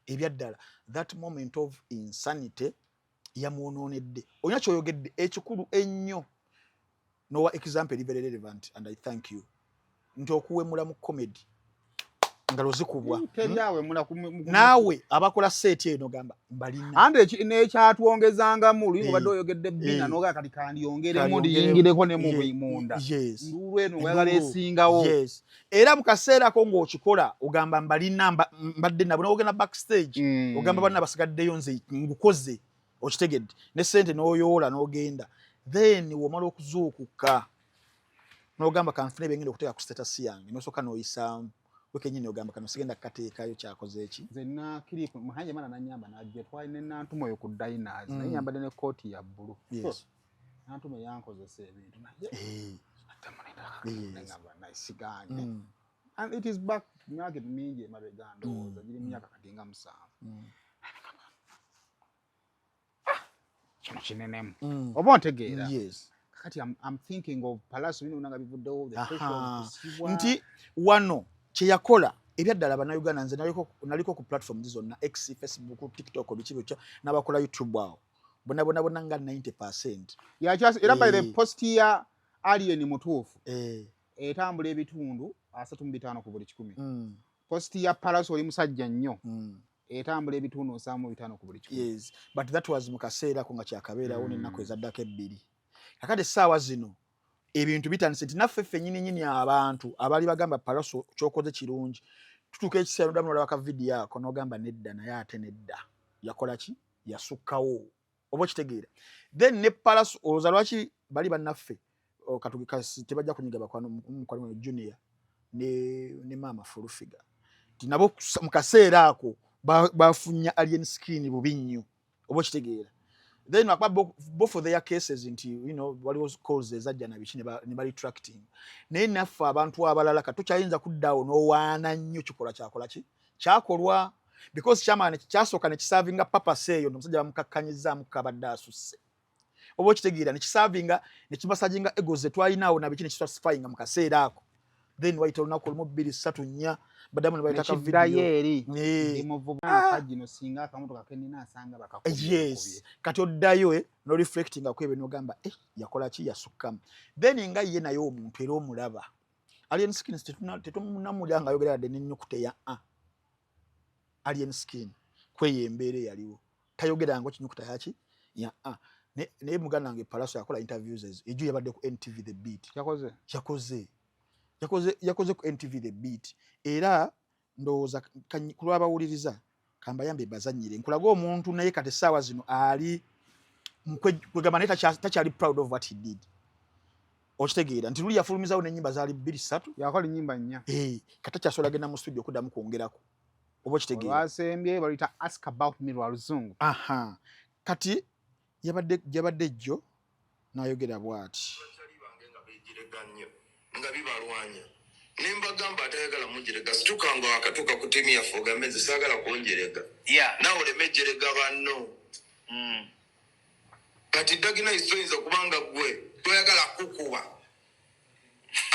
Ebyaddala that moment of insanity yamwonoonedde. Olina kyoyogedde ekikulu ennyo nowa example eri very relevant, and I thank you, nti okuwemula mu comedy ngalo zikubwa. Teryawemula. Naawe abakola set eno gamba mbalina. Ante nekyatwongezangamu luli obadde oyogedde bina, nogaa kati kandyongeremu, ndiyingireko ne mu munda nduulu eno oyagala esingawo. Yes, era mu kaseera ko ng'okikola ogamba mbalina, mbadde nabo, nogenda backstage, ogamba banna basigaddeyo, nze ngukoze, okitegedde, ne sente n'oyoola n'ogenda. Then womala okuzuukuka n'ogamba kanfune byengenda okuteeka ku status yange, nosooka n'oyisaamu wekenyini, ogamba kano sigenda kukateekayo, kyakoze eki. Nze na clip muhanje mana nanyamba najje twali ne Nantumo oyo ku Diners, naye yambadde ne kooti ya bbulu. Nantumo yankozesa ebintu naye ate nasiganye, and it is back myaka mingi emabega, ndowooza giri myaka kati nga 7. Kino kinenemu, oba ontegeera? Yes. Kati I'm thinking of Pallaso, bino nga bivuddewo, the pressure of kusibwa. Nti wano kyeyakola ebyaddala, Bannayuganda, nze naliko ku platforms zonna, X, Facebook, TikTok, biki biki, n'abakola YouTube awo bonna bonna bonna nga 90%. Era by the post ya Alien mutuufu, etambula ebitundu 35 ku buli 100. Post ya Pallaso oli musajja nnyo, etambula ebitundu 75 ku buli 100. Yes, but that was mu kaseera ko nga kyakabeerawo, n'ennaku ezaddako ebbiri. Kakati essaawa zino ebintu bitandise nti naffe ffennyini nyini abantu abaali bagamba Pallaso kyokoze kirungi, tutuuka ekiseera noddamu nolaba ka vidiyo ako n'ogamba nedda, naye ate nedda, yakola ki, yasukkawo, oba okitegeera? Then ne Pallaso olowooza lwaki bali bannaffe tebajja kunyiga bakwano mukwano Junior ne maama Fulufiga nti nabo mu kaseera ako bafunya Alien Skin bubi nnyo, oba okitegeera? Then akuba both of their cases nti waliwo calls ezajja na biki ne ba retracting. Naye naffe abantu abalala kati tokyayinza kuddaawo n'owaana nnyo kikolwa kyakola ki kyakolwa, because kyamaani kyasooka ne kiservinga purpose eyo, omusajja bamukakkanyizzaamu kabadde asusse, oba okitegeera, nekiservinga nekimassaginga egos zetwalinaawo nabiki, nekisatisfyinga mu kaseera ako. Then wayita olunaku olumu, bbiri, ssatu, nnya, baddamu ne bayitaka nekiddayo video. Eri ndi muvubuka gino, singa akamotoka kenina asanga bakakubye. Yes, kati oddayo no reflectinga ku ebyo nogamba, yakola ki, yasukkamu. Then nga ye naye omuntu era omulaba Alien Skin, tetumunamulya nga ayogera yadde n'ennyukuta eya a. Alien Skin kweyo embeera eyaliwo tayogeranga kinyukuta yaki ya a. Naye muganda wange Palaso yakola interviews ezo, ejo yabadde ku NTV The Beat. Yakoze. Yakoze ku NTV The Beat. Era ndowooza ku lwabawuliriza kambayambe bazannyire nkulage omuntu, naye kati essaawa zino ali kwegamba naye takyali proud of what he did. Okitegeera nti luli yafulumizawo n'ennyimba zaali bbiri, ssatu. Yakola ennyimba nnya. Eh, kati takyasobola genda mu studio okuddamu kwongerako, oba okitegeera. Olwasembye baluyita "Ask About Me", lwa Luzungu. Aha, kati yabadde jjo n'ayogera bw'ati. Bakyali bange nga bejerega nnyo nga bibalwanya, ne mbagamba atayagala mujerega, situka nga wakatuuka ku ttiimu yaffe ogambe nze saagala kunjerega. Naawe oleme jerega banno. Kati Daginais toyinza kubanga gwe toyagala kukuba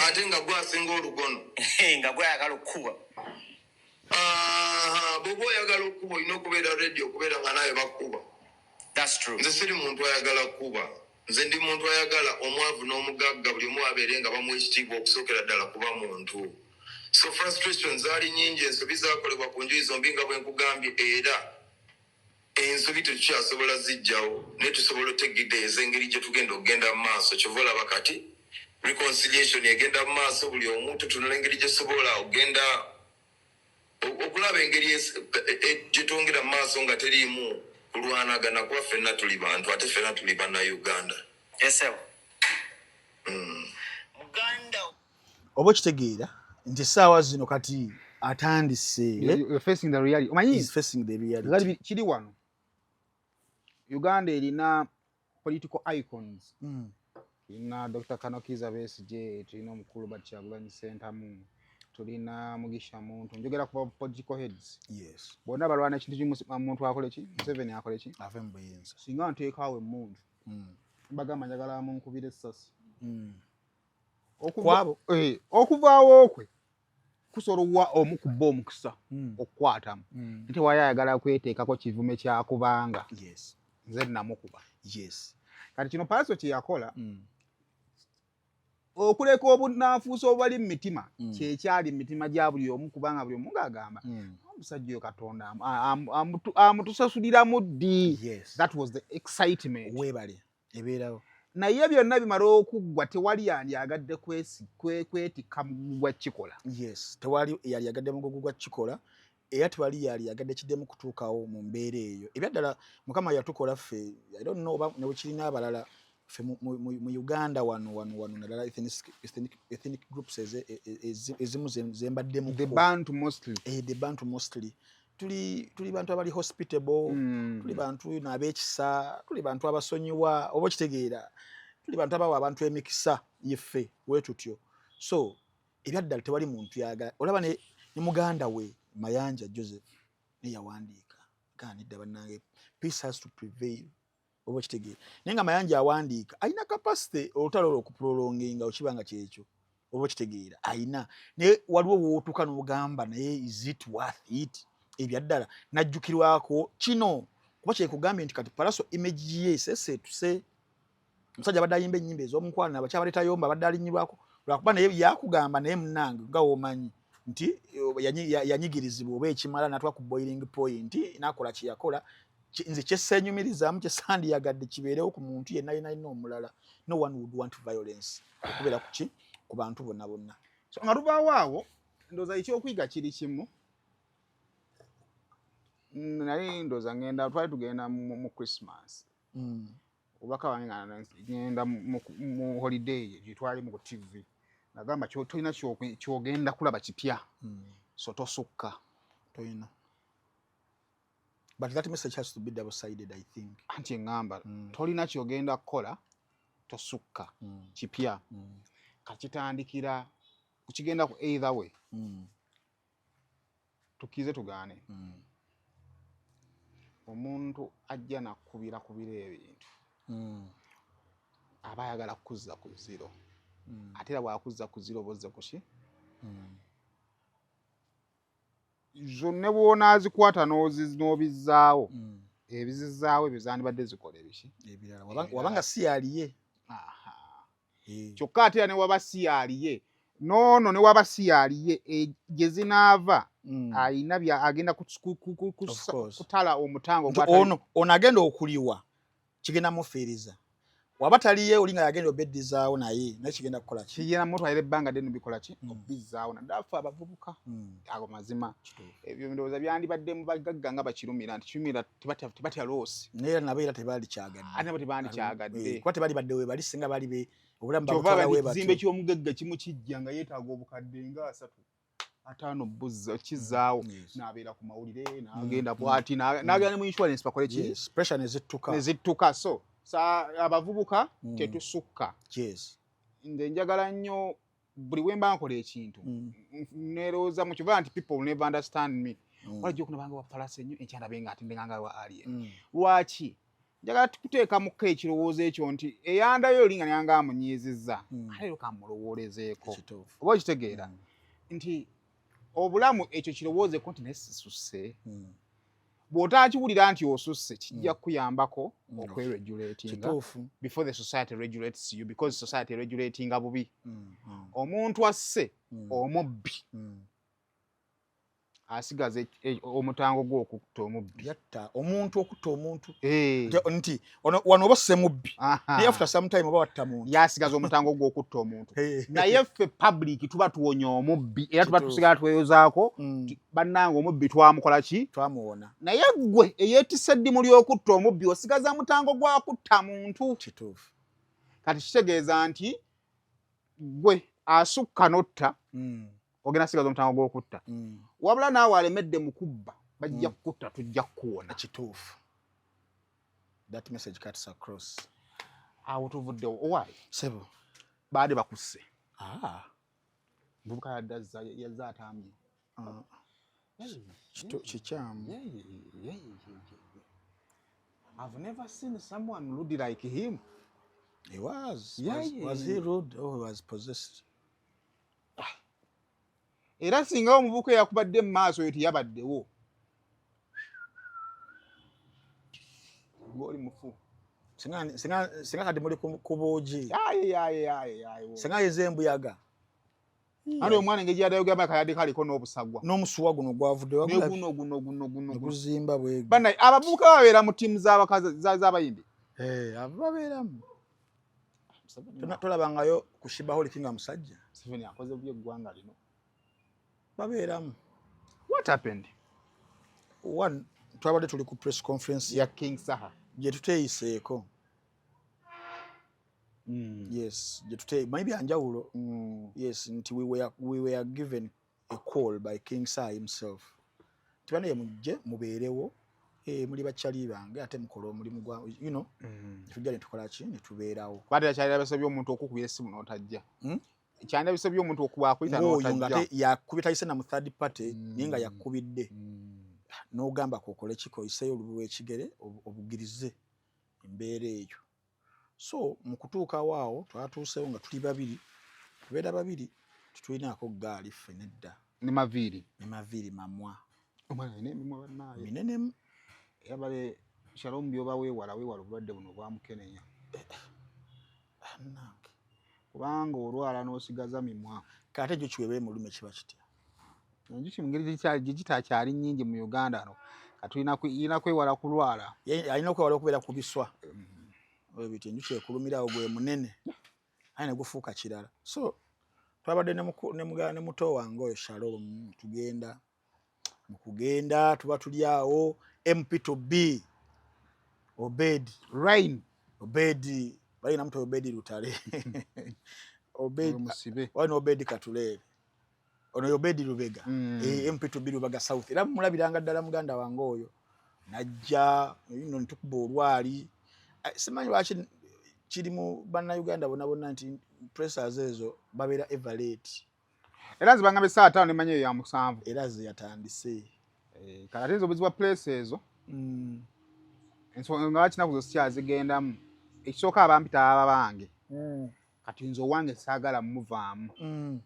ate nga gwe asinga olugono. Nga gwayagala okukuba. Aha, bw'oba oyagala okukuba olina okubeera ready okubeera nga naawe bakuba. That's true. Nze siri muntu ayagala kuba, nze ndi muntu ayagala omwavu n'omugagga buli omu abeere nga bamuwa ekitiibwa okusookera ddala kuba muntu. So frustration zaali nyingi, ensobi zakolebwa ku njuyi zombi nga bwe nkugambye, era ensobi tetukyasobola zijjawo, naye tusobola otegeeza engeri gye tugenda okugenda mu maaso. Kyova olaba kati reconciliation egenda mu maaso, buli omu tutunula engeri gyesobola okugenda okulaba engeri gye twongera mu maaso nga teriimu kulwanagana, kuba ffenna tuli bantu ate ffenna tuli Bannayuganda. Esebo muganda. Oba okitegeera nti essaawa zino kati atandise You're facing the reality, omanyi. Is facing the reality. Kiri wano Uganda erina political icons. Tulina Dr. Colonel Kizza Besigye, tulina omukulu Robert Kyagulanyi Ssentamu, tulina Mugisha Muntu. Njogera ku political heads. Bonna balwana ekintu kimu, muntu akole ki, Museveni akole ki? Ave mu buyinza. Singa nteekaawo emmundu, mbagamba njagala munkubira essasi. Kwabo. Okuvaawo okwe kusobola okuwa omu ku bo omukisa okukwatamu. Nti wali ayagala kweteekako kivume kyakubanga nze namukuba. Kati kino Palaso kye yakola okuleka obunanfuusi obwali mu mitima, kyekyali mu mitima gya buli omu, kubanga buli omu ng'agamba omusajja oyo Katonda amutusasuliramu ddi? That was the excitement. Weebale ebeerawo. Naye byonna bimala okuggwa, tewali yandyagadde kwetikka mugugu gwa kikola. Yes, tewali yali yagadde mugugu gwa kikola, era tewali yali yagadde kiddemu kutuukawo mu mbeera eyo. Ebyaddala Mukama yatukola ffe, I don't know oba ne bwekirina abalala, ffe mu Uganda wano naddala ethnic groups ezimu zembaddemu. The Bantu mostly. The Bantu mostly, tuli bantu abali hospitable. Tuli bantu n'ab'ekisa, tuli bantu abasonyiwa, oba okitegeera, tuli bantu abawa abantu emikisa yeffe weetutyo. So ebyaddala tewali muntu yagala olaba ne muganda we Mayanja Joseph naye yawandiika gaa nedda bannange, peace has to prevail, oba okitegeera. Naye nga Mayanja awandiika alina capacity olutalo olwo okuprolonginga okiba nga kyekyo, oba okitegeera, ayina. Naye waliwo wootuuka n'ogamba, naye is it worth it? Ebyaddala najjukirwako kino kuba kyekugambye nti kati Palaso image ye eseeseetuse. Omusajja abadde ayimba ennyimba ez'omukwano abakyabadde tayomba, abadde alinyirwako lwakuba naye yakugamba, naye munnange nga womanyi nti yanyigirizibwa oba ekimala natwa ku boiling point nakola kyeyakola. Nze kyessenyumirizaamu kyesandiyagadde kibeerewo ku muntu yenna yenna yenna omulala. No one would want violence okubeera kuki ku bantu bonna bonna. So nga tuvaawo awo, ndowooza ekyokuyiga kiri kimu. Naye ndowooza ngenda twali tugenda mu Christmas. Obubaka wange nga ngenda mu holiday gye twali mu ku TV, nagamba tolina kyogenda kulaba kipya. So tosukka. Toyina. But that message has to be double sided, I think. Anti eŋŋamba tolina kyogenda kukola tosukka kipya. Kakitandikira kukigenda ku either way. Tukkirize tugaane, omuntu ajja nakkubira kubira ebintu aba ayagala kukuzza ku zero. Ate era bwakuzza ku zero, oba ozze kuki zo ne bw'onaazikwata n'obizzaawo, ebizizaawo ebyo zandibadde zikola ebiki? Ebirala. Wabanga si yaliye. Aha. Kyokka ate era ne waba si yaaliye noono, ne waba si yaaliye, gye zinaava ayina bya agenda Of course. kutala omutango Nti ono agenda okuliwa kigenda mufiiriza, waba taliye oli nga yagenda obeddizaawo, naye kigenda kukola ki? Kigenda mutwalira ebbanga ddene bikola ki obizzaawo, naddala ffe abavubuka. Ago mazima. Ebyo ndowooza byandibadde mu bagagga nga bakirumira nti kirumira tebatya loss. Naye era nabo era tebaali kyagadde. Ate nabo tebandikyagadde. Kuba tebaali badde we bali singa bali be obulamu Kyova babutwala we ekizimbe batyo. ky'omugagga kimu kijja nga yeetaaga obukadde nga 35 buzza kizaawo. N'abeera ku mawulire n'agenda bw'ati n'agenda ne mu insurance bakole ki? Yes, pressure nezittuka. Nezittuka. So sa abavubuka tetusukka. Nze njagala nnyo buli we mba nkola ekintu nerowooza mu kiva nti people will never understand me. Walajja okunabanga wa Palasi ennyo, enkya ndabe nga ate ndenganga wa Alien. Lwaki njagala tukuteekamuko ekirowoozo ekyo nti eyandayo oli nga neyanga amunyiizizza, ate leero kamulowoolezeeko. Oba okitegeera nti obulamu ekyo kirowoozeko nti naye sisusse. Bw'otakiwulira nti osusse, kijja kukuyambako okweregulatinga before the society regulates you, because society regulatinga bubi. Omuntu asse omubbi asigaza omutango gw'okutta omubbi. Yatta omuntu okutta omuntu. Nti wano oba osse mubbi, naye after some time oba watta muntu. Yasigaza omutango gw'okutta omuntu, naye ffe public tuba tuwonya omubbi era tuba tusigala tweyozaako nti bannange omubbi twamukola ki? Twamuwona. Naye ggwe eyeetisse eddimu ly'okutta omubbi osigaza mutango gwa kutta muntu. Kati kitegeeza nti gwe asukka n'otta ogenda sigaza omutango gw'okutta, wabula naawe alemedde mu kubba bajja kukutta, tujja kukuwona. Kituufu, that message cuts across. Awo tuvuddewo, owaayi. Sebo. Baade bakusse. Ah. Muvubuka yadde yazze atamye. Ah. Kikyamu. I've never seen someone rude like him. He was. Was he rude or he was possessed? Era singa omuvubuka eyakubadde mu maaso oyo teyabaddewo, ng'oli mufu. Singa kati muli ku buugi. Aye, aye, aye, aye. Singa yeze embuyaga. Ate omwana engeri gy'adayogera kayadde kaliko n'obusagwa. N'omusuwa guno gwavudde. Ne wagulabye? Guno guno guno guno guno. Guzimba bwe. Bannaye abavubuka babeera mu ttiimu z'abakazi z'abayimbi. Eh, abo babeeramu. Tolabangayo ku Sheebaholic nga musajja. Museveni akoze bubi eggwanga lino. Babeeramu. What happened? One, twabadde tuli ku press conference ya King Saha. Gye tuteeyiseeko. Yes, gye tute manyi byanjawulo. Yes, nti we were given a call by King Saha himself. Nti banaye mujje mubeerewo, muli bakyali bange ate mukola omulimu gwa. Tujja ne tukola ki, ne tubeerawo. Kuba kyandibise by'omuntu okukubira essimu n'otajja. Hmm? Kyandibise by'omuntu okubakuyita Ng'oyo nga n'otajja. ate yakubye, tayise na mu third party, naye nga yakubidde. N'ogamba kokole ki, oyiseeyo olubu lw'ekigere obugirize embeera eyo. So mu kutuukawo awo twatuusewo nga tuli babiri, tubeera babiri, tetulinaako ggaali ffe nedda. Ne maviiri. Ne maviiri mamwa. Omwana alina emimwa bannaaye. Minenemu. Era bale Shalom byoba weewala, weewala obulwadde buno obwamukenenya. Bannange. Kubanga olwala n'osigaza mimwa. Kate ekyo kiwebe mulume kiba kitya? Enjuki mu ngeri gye gitakyali nnyingi mu Uganda no, katulina irina kwewala kulwala. Ye alina okwewala okubeera ku biswa. Biti enjuki ekulumirawo gwe munene aye ne gufuuka kirala. So twabadde ne muto wange oyo Shalom, tugenda mu kugenda tuba tuli awo, MP to B Obed. Rain. Obed balina muto Obed Lutale, Obed. Musibe. Wano Obed Katuleebe, ono Obed Lubega. MP to B Lubaga South, era mulabiranga ddala muganda wange oyo. Najja no netukuba olwali. Simanyi lwaki kiri mu Bannayuganda bonna bonna nti pressers ezo babeera ever late. Era nze bangambe 5:00, nemanya eyo ya 7. Era ze yatandise. Eh, kale ate nze obuzibu bwa place ezo, ensonga lwaki naku zo sikyazigendamu, ekisooka abampita aba bange. Kati nze owange saagala muvaamu.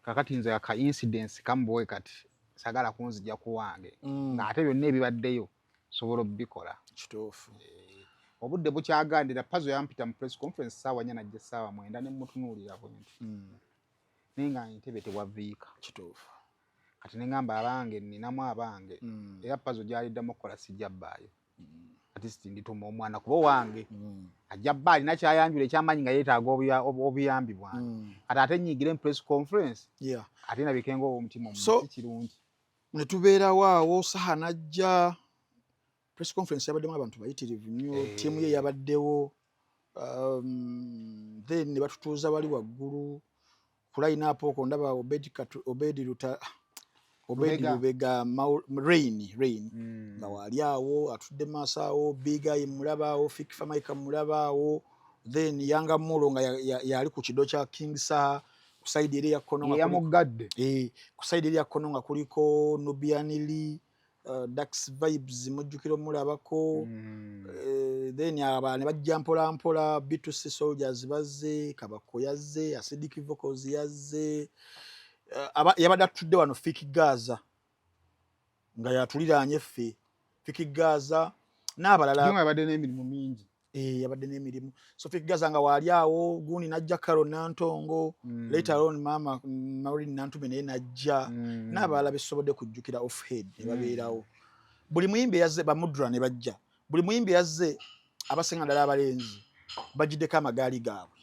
Kakati nze aka incidence kamubowe, kati saagala kunzija ku wange, ng'ate byonna ebibaddeyo sobola obikola. Kituufu. Obudde bukyagandira. Pazo yampita mu press conference 4:00, najja 9:00, ne mutunuulira bwenti, naye nga entebe tewaviika. Kati ne ŋŋamba abange nninamu abange, era Pazo gyaliddamu okukola sijja bbaayo. At least ndituma omwana kuba owange ajja bba alina kyayanjula ekyamaanyi nga yeetaaga obuyambi bwange. Kati ate nnyingire mu press conference, ate nabike nga omutima omubi, si kirungi. Ne tubeerawo awo, Saha najja. Press conference yabaddemu abantu bayitirivu nnyo. Ttiimu ye yabaddewo, then ne batutuuza wali waggulu ku line up okwo. Ndaba Obedi Obedi Luta, Obedi Lubega. Lubega, Rain nga waali awo atudde maaso awo. Big Eye mulabaawo, Fik Fameica mulabaawo, then Yanga Mulo nga yali ku kido kya King Saha ku side eri eya kkono nga Yamuggadde. Ku side eri ya kkono nga kuliko Nubian Li, Dax Vibes mujjukira omulabako. Then aba ne bajja mpola mpola, B2C Soldiers bazze, Kabako yazze, Acidic Vocals yazze. Yabadde atudde wano Fik Gaza nga yatuliraanye ffe, Fik Gaza n'abalala. Nga yabadde n'emirimu mingi. Yabadde n'emirimu. So Fik Gaza nga waali awo, gundi najja, Carol Nantongo. Later on mama Maureen Nantume naye najja, n'abalala besobodde kujjukira off head ne babeerawo. Buli muyimbi eyazze, bamudra ne bajja. Buli muyimbi yazze, abasinga ddala abalenzi bagiddeko amagaali gaabwe.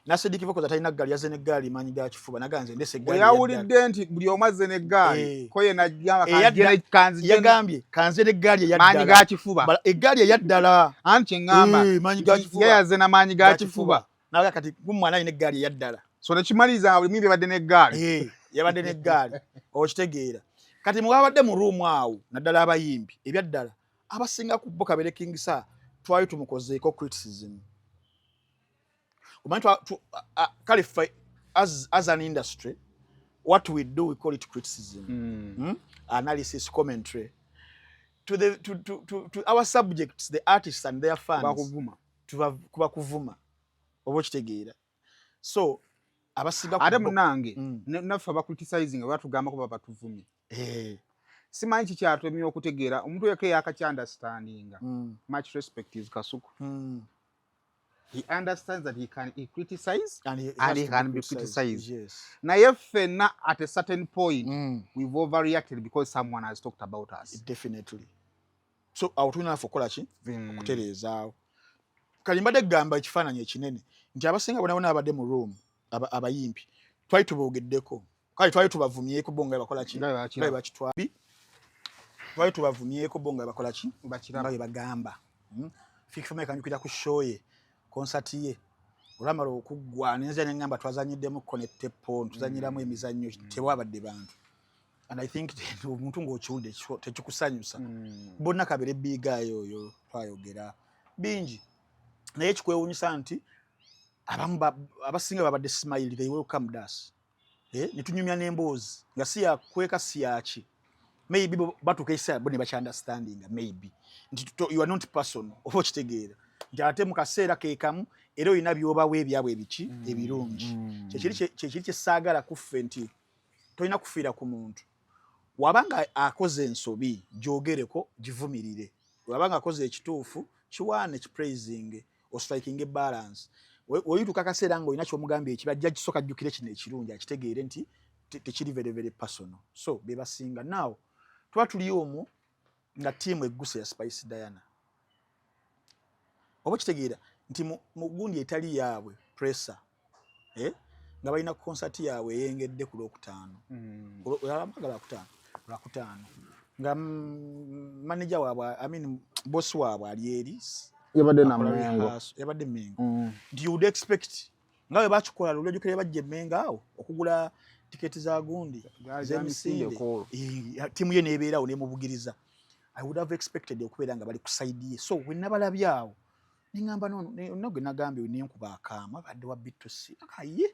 N'Acidic Vocals atalina ggaali yazze n'eggaali, maanyi ga kifuba, naganze ndese Bwe eggaali. Yawulidde nti buli omu azze n'eggaali, ko ye nagamba kanzije. Yagambye kanze n'eggaali. Maanyi Eyaddala. ga kifuba. Eggaali eyaddala. Anti kyeŋŋamba Eh, maanyi ga kifuba. ye yazze n'amaanyi ga kifuba. Naga kati gumwana alina eggaali eyaddala. So nekimaliriza nga buli muyimbi yabadde n'eggaali. Eh, yabadde n'eggaali, okitegeera? Kati mwabadde mu room awo, naddala abayimbi ebyaddala abasinga ku bo, kabere King Saha twali tumukozeeko criticism. Omanyi kale ffe as an industry, what we do, we call it criticism, Analysis, commentary to, the, to, to, to, to our subjects, the artists and their fans. Bakuvuma. Kuba kuvuma, oba okitegeera? So abasinga Ate munange, naffe abacriticizing batugambako baba batuvumye. Simanyi kikyatumye okutegeera omuntu yeko eyakakyunderstandinga. Much respect is Kasuku. He understands that he can, he criticize And he and has he to can be criticized. criticized. Naye ffenna at a certain point, we've overreacted because someone has talked about us. Definitely. So awo tulina naffe okukola ki? Okutereezaawo. Kali mbadde kugamba ekifaananyi ekinene nti abasinga bonna bonna abadde mu room, abayimbi twali tuboogeddeko, kale twali tubavumyeko bo nga bakola ki? Nga bwe bakiraba. Nga bwe bakitwala. Twali tubavumyeko bo nga bakola ki? Bakiraba. Nga bwe bagamba. Fik Fameica kanjukira ku show ye, concert ye olwamala okuggwa, nenzija neŋŋamba twazanyiddemu konettepo, tuzanyiramu emizannyo, tewabadde bantu. And I think omuntu ng'okiwulidde tekikusanyusa. Bonna kabere Big Eye oyo twayogera bingi, naye ekikwewunyisa nti abamu abasinga babadde smile, they welcomed us, ne tunyumya n'emboozi nga si yakweka, si yaki. Maybe bo batuuka ekiseera bo ne bakyunderstandinga maybe nti you are not personal, oba okitegeera nti ate mu kaseera ke kamu era olina by'obawa ebyabwe ebiki ebirungi. Kyekiri kyesaagala kuffe nti tolina kufiira ku muntu. Wabanga akoze ensobi, gyogereko, givumirire. Wabanga akoze ekituufu, kiwaane, kipraising, ostriking balance. Oyituuka akaseera nga olina kyomugambye ekibi, ajja kisooka ajjukire kino ekirungi, akitegeere nti tekiri very very personal. So bebasinga now tuba tuli omwo nga ttiimu egguse ya Spice Diana, oba okitegeera nti mu gundi etali yaabwe pressure, eh? Nga balina concert yaabwe eyengedde ku Lwokutaano. Lwakutaano, Lwakutaano nga manager waabwe, I mean boss waabwe ali eri. Yabadde akola Namengo. rehearsal, yabadde Mengo. Nti you would expect nga bwe bakikola luli, ojjukira bajja Emmengo awo okugula tiketi za gundi Za z'emisinde. misinde kwolwo. Eh, ttiimu ye neebeerawo nemubugiriza. I would have expected okubeera nga bali ku side ye. So we nabalabye awo, neŋŋamba no gwe nagambye nenkuba akaama badde wa B2C akaye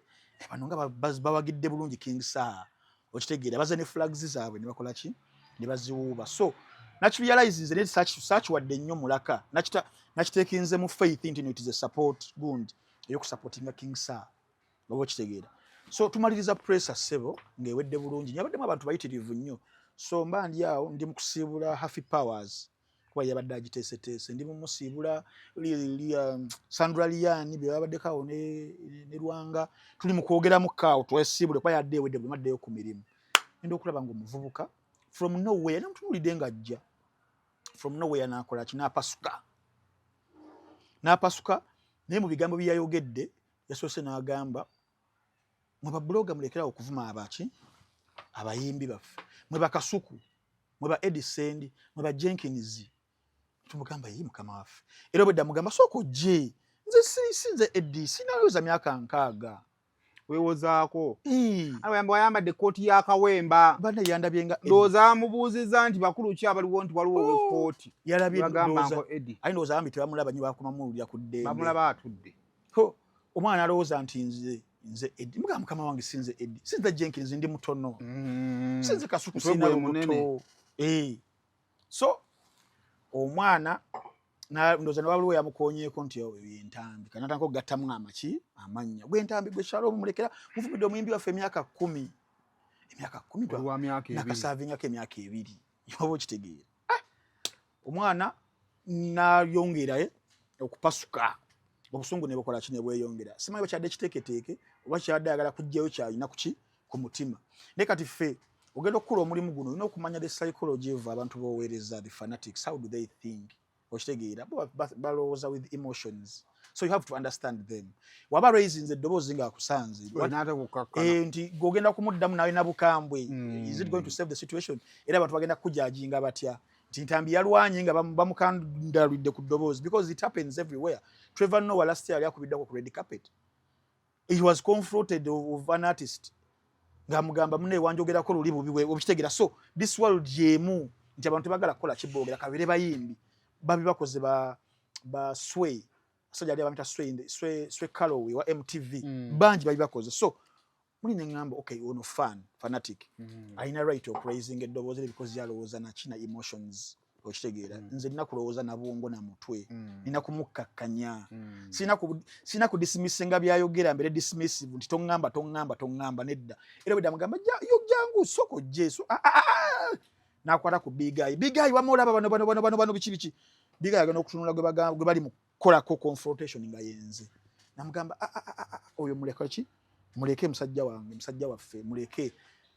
bano nga bawagidde bulungi King Saha. Okitegeera, baze ne flags zaabwe ne bakola ki, ne baziwuuba. So nakirealize nze sakiwadde nnyo mulaka, nakiteekinze mu faith nti it is a support gundi ey'okusupportinga King Saha, oba okitegeera. So tumaliriza pressure, ssebo, ng'ewedde bulungi nnyo, abaddemu abantu bayitirivu nnyo. So mba ndi awo ndi mu kusiibula Happy Powers kuba yabadde agiteeseteese, ndi mumusiibula Sandra Lian bye babaddeko awo ne Lwanga, tuli mu kwogeramu kaawo twesiibule kuba yadde ewedde, buli maddeyo ku mirimu. Ngenda okulaba nga omuvubuka from nowhere, namutunuulidde ng'ajja from nowhere, n'akola ki, n'apasuka, n'apasuka. Naye mu bigambo bye yayogedde, yasoose n'agamba, "Mwe ba blogger mulekerawo okuvuma abaki abayimbi baffe, mwe bakasuku, mwe ba Edison, mwe ba Jenkins." Tumugamba, "Ye mukama waffe." Era obwedda mugamba, "Sooka ojje, nze sinze Eddy, sinalowooza myaka 60." Weewozaako wayambadde ekkooti ya Kawemba. Banne yandabye nga Ndowooza amubuuzizza nti bakulu ki abaliwo, nti waliwo ow'ekkooti. Yalabye. Bagamba nko Eddy. Aye ndowooza bambi tebamulaba nnyo, bakumamuwulira ku ddembe. Bamulaba atudde. Omwana alowooza nti nze Eddy. Mugamba, "Mukama wange, sinze Eddy, sinze Jenkins, ndi mutono, sinze Kasuku." Mutwe Sina gwe lubuto. Munene. So omwana ndowooza newaliwo yamukonyeeko nti oyo yentambi kanatandika okugattamu amaki amannya gwe Ntambi, gwe Shalom, mulekera muvumidde omuyimbi waffe emyaka 10, emyaka 10. Oli wa myaka 2. Nakasaavingako emyaka 2, oba okitegeera. Ah! Omwana nayongera okupasuka, obusungu ne bukola ki, ne bweyongera. Simanyi bakyadde kiteeketeeke oba kyadde ayagala kuggyayo kyalina kuki ku mutima. Naye kati ffe ogenda okukula omulimu guno, olina okumanya the psychology of abantu boweereza, the fanatics, how do they think? Okitegeera, bo balowooza with emotions, so you have to understand them. Waba raisinze eddoboozi ng'akusanze N'ate kukkakkana. Nti gogenda kumuddamu nawe na bukambwe, is it going to save the situation? Era abantu bagenda kukujajinga batya nti Ntambi yalwanye nga bamukandalwidde ku ddoboozi? Because it happens everywhere. Trevor Noah last year yali akubiddako ku red carpet, he was confronted of an artist ng'amugamba, "Munne wanjogerako luli bubi." Obitegeera? So this world yemu nti abantu tebagala kukola kiboogera kabere bayimbi babi bakoze ba Sway, asajja ali abamita Sway, Sway Calloway wa MTV. Bangi babi bakoze. So muli neŋŋamba, okay, ono fanatic alina right okuraisinga eddoboozi lye because yalowooza nakina emotions, okitegeera. Nze nina kulowooza na bwongo na mutwe, nina kumukkakkanya. Sirina kudismissinga byayogera, mbere dismissive nti toŋŋamba, toŋŋamba, toŋŋamba, nedda. Era bwedda mugamba, "Yo jangu, sooka ojje." So ah, ah, ah, n'akwata ku Big Eye. "Big Eye, wama olaba bano bano bano bano bano, biki biki?" Big Eye agenda okutunula gwe bali mu kukolako confrontation nga yenze. Namugamba, "Ah, ah, ah, ah, oyo muleke ki, muleke musajja wange, musajja waffe, muleke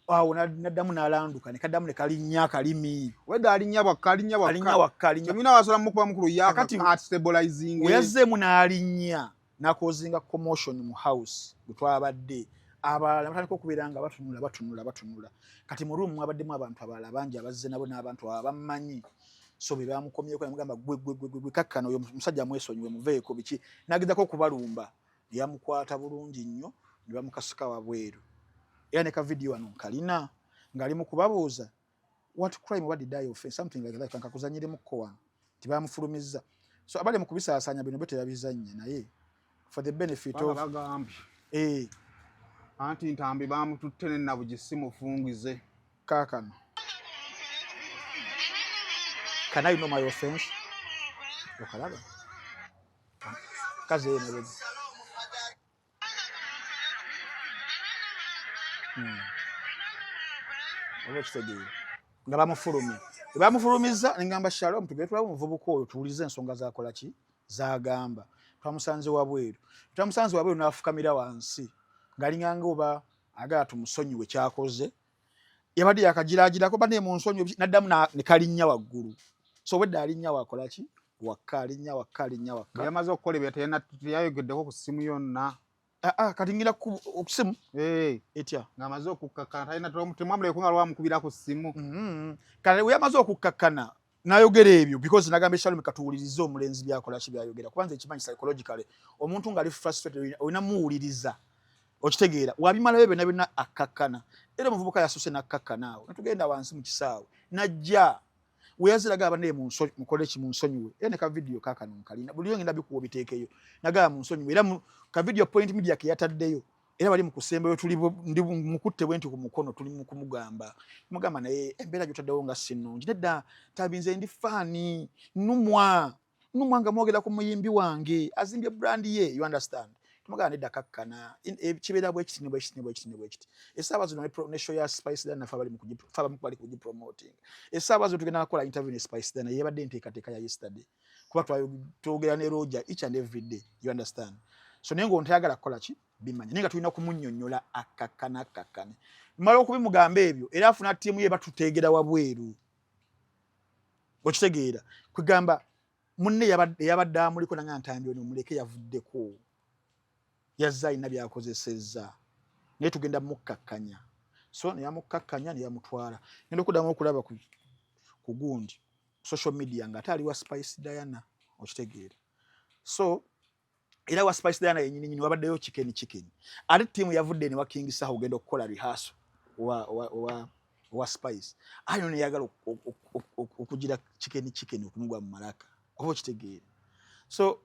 awo." Naddamu n'alanduka ne kaddamu ne kalinnya akalimi. Wedda alinnya bwakka, alinnya alinnya bwakka. Wakka alinnya. Temulina wasobola mukuba mukulu. Kakati- Stabilizing. We yazzeemu n'alinnya n'acausinga commotion mu house gwe twabadde, abalala batandika okubeera nga batunula, batunula, batunula. Kati mu room mwabaddemu abantu abalala bangi abazze nabo n'abantu abo bammanyi, so be bamukomyeko, namugamba, "Gwe, gwe, gwe, gwe, gwe, kakkana, oyo musajja mwesonyiwe, muveeko biki." N'agezako okubalumba, yamukwata bulungi nnyo ne bamukasuka wabweru. Era ne ka video wano nkalina ng'ali mu kubabuuza, "What crime? What did I offend?" Something like that. Kankakuzanyiremukko wano nti bamufulumizza. So abali mu kubisaasaanya bino bo tebabizannya, naye for the benefit of Bagambye anti Ntambi bamututte ne Nabugi si mufungize. Kaakano, can I know my offense? Okalaba kaze emabega. Oba okitegeera nga bamufulumya, bamufulumiza, nengamba, "Shalom, tugende tulabe omuvubuka oyo, tuwulize ensonga zakola ki, zagamba." Twamusanze wabweru, twamusanze wabweru n'afukamira wansi ng'alinganga oba agala tumusonyiwe kyakoze. Yabadde yakagiragirako, "Bane munsonyiwe," naddamu ne kalinnya waggulu. So wedda alinnya wakola ki, wakka, alinnya wakka, alinnya wakka. Yamaze okukola ebyo, teyayogeddeko ku ssimu yonna. Ah, ah, kati ngira ku simu. Etya? Ng'amaze okukkakkana, talina, temwamuleko nga lwamukubira ku ssimu. Kale we yamaze okukkakkana n'ayogera ebyo, because nagamba, "Shalom, katuwulirize omulenzi byakola ki, byayogera," kuba nze ekimanyi psychologically omuntu ng'ali frustrated olina muwuliriza, okitegeera. Wabimalayo byonna byonna, akkakkana. Era omuvubuka yasose n'akkakkana awo, netugenda wansi mu kisaawe, najja Weyaziraga abanaye mukole ki, munsonyiwe. Era ne ka video kaakano nkalina, buli ngenda bikuwa obiteekeyo. Nagaba munsonyiwe, era ka video Point Media ke yataddeyo, era bali mu kusembayo, tuli ndi mukutte bwe nti ku mukono, tuli mu kumugamba mugamba, naye embeera gy'otaddewo nga si nnungi. Nedda tabinze, ndi fan, numwa numwa nga mwogera ku muyimbi wange azimbye brand ye, you understand? Tumugamba nedda, kakkana, kibeera bwe kiti ne bwe kiti ne bwe kiti ne bwe kiti. Essaawa zino ne show ya Spice Diana, ffe abamu bali kugipromoting. Essaawa zino tugenda kukola interview ne Spice Diana, yebadde enteekateeka ya yesterday, kuba twogera ne Roger each and every day, you understand? So naye ng'ontayagala kukola ki bimanya, naye nga tulina kumunnyonnyola akkakkana akkakkane. Mala okubimugamba ebyo, era afuna ttiimu ye batuteegera wabweru, okitegeera? Kwegamba munne yabadde amuliko nanga Ntambi ono muleke, yavuddeko, yazze alina byakozesezza, naye tugenda mukkakkanya. So neyamukkakkanya neyamutwala, ngenda okuddamu okulaba ku gundi social media nga ate ali wa Spice Diana, okitegeera? So era wa Spice Diana yenyini nyini wabaddeyo chicken chicken, ate ttiimu yavudde ne wa King Saha ogenda okukola rehearsal owa Spice, ayo neyagala okugira chicken chicken okumugwa mu malaka, oba okitegeera? So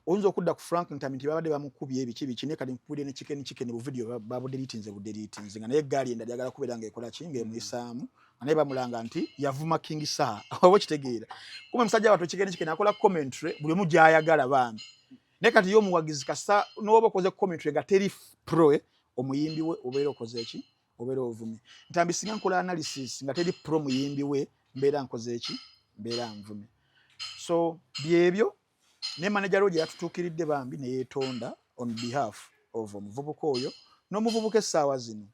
oyinza okudda ku Frank Ntambi nti babadde bamukubye ebiki biki, naye kati nkubudde ne chicken chicken bu video babudelitinze budelitinze, nga naye eggaali endala yagala kubeera ng'ekola ki, ng'emuyisaamu, nga naye bamulanga nti yavuma King Saha, oba okitegeera? Kuba omusajja wattu chicken chicken akola commentary buli omu gy'ayagala bambi, naye kati ye omuwagizi kasita n'oba okoze commentary nga teri pro omuyimbi we, obeera okoze ki? Obeera ovumye. Ntambi singa nkola analysis nga teri pro muyimbi we, mbeera nkoze eki? Mbeera nvumye. So byebyo. Ne manager Roger yatutuukiridde bambi ne yeetonda on behalf of omuvubuka oyo n'omuvubuka. Essaawa zino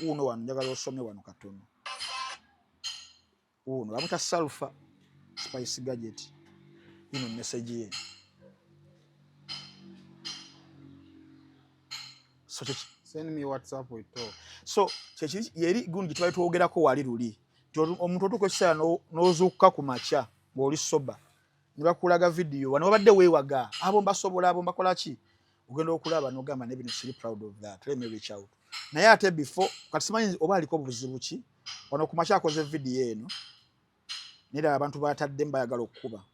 wuuno wano, njagala osome wano katono. Wuuno bamwita Salfa Spice Gadget, ino message ye. So Send me WhatsApp, we talk. So kyekiri yeri gundi gye tubali twogerako wali luli nti omuntu otuuka ekiseera n'ozuukuka ku makya ng'oli sober, ne bakulaga vidiyo wano wabadde weewaga abo mbasobola, abo mbakola ki, ogenda okulaba n'ogamba ne bino siri proud of that, let me reach out. Naye ate before kati simanyi oba aliko buzibu ki. Wano ku makya akoze vidiyo eno, naye ddala abantu bataddemu bayagala okukuba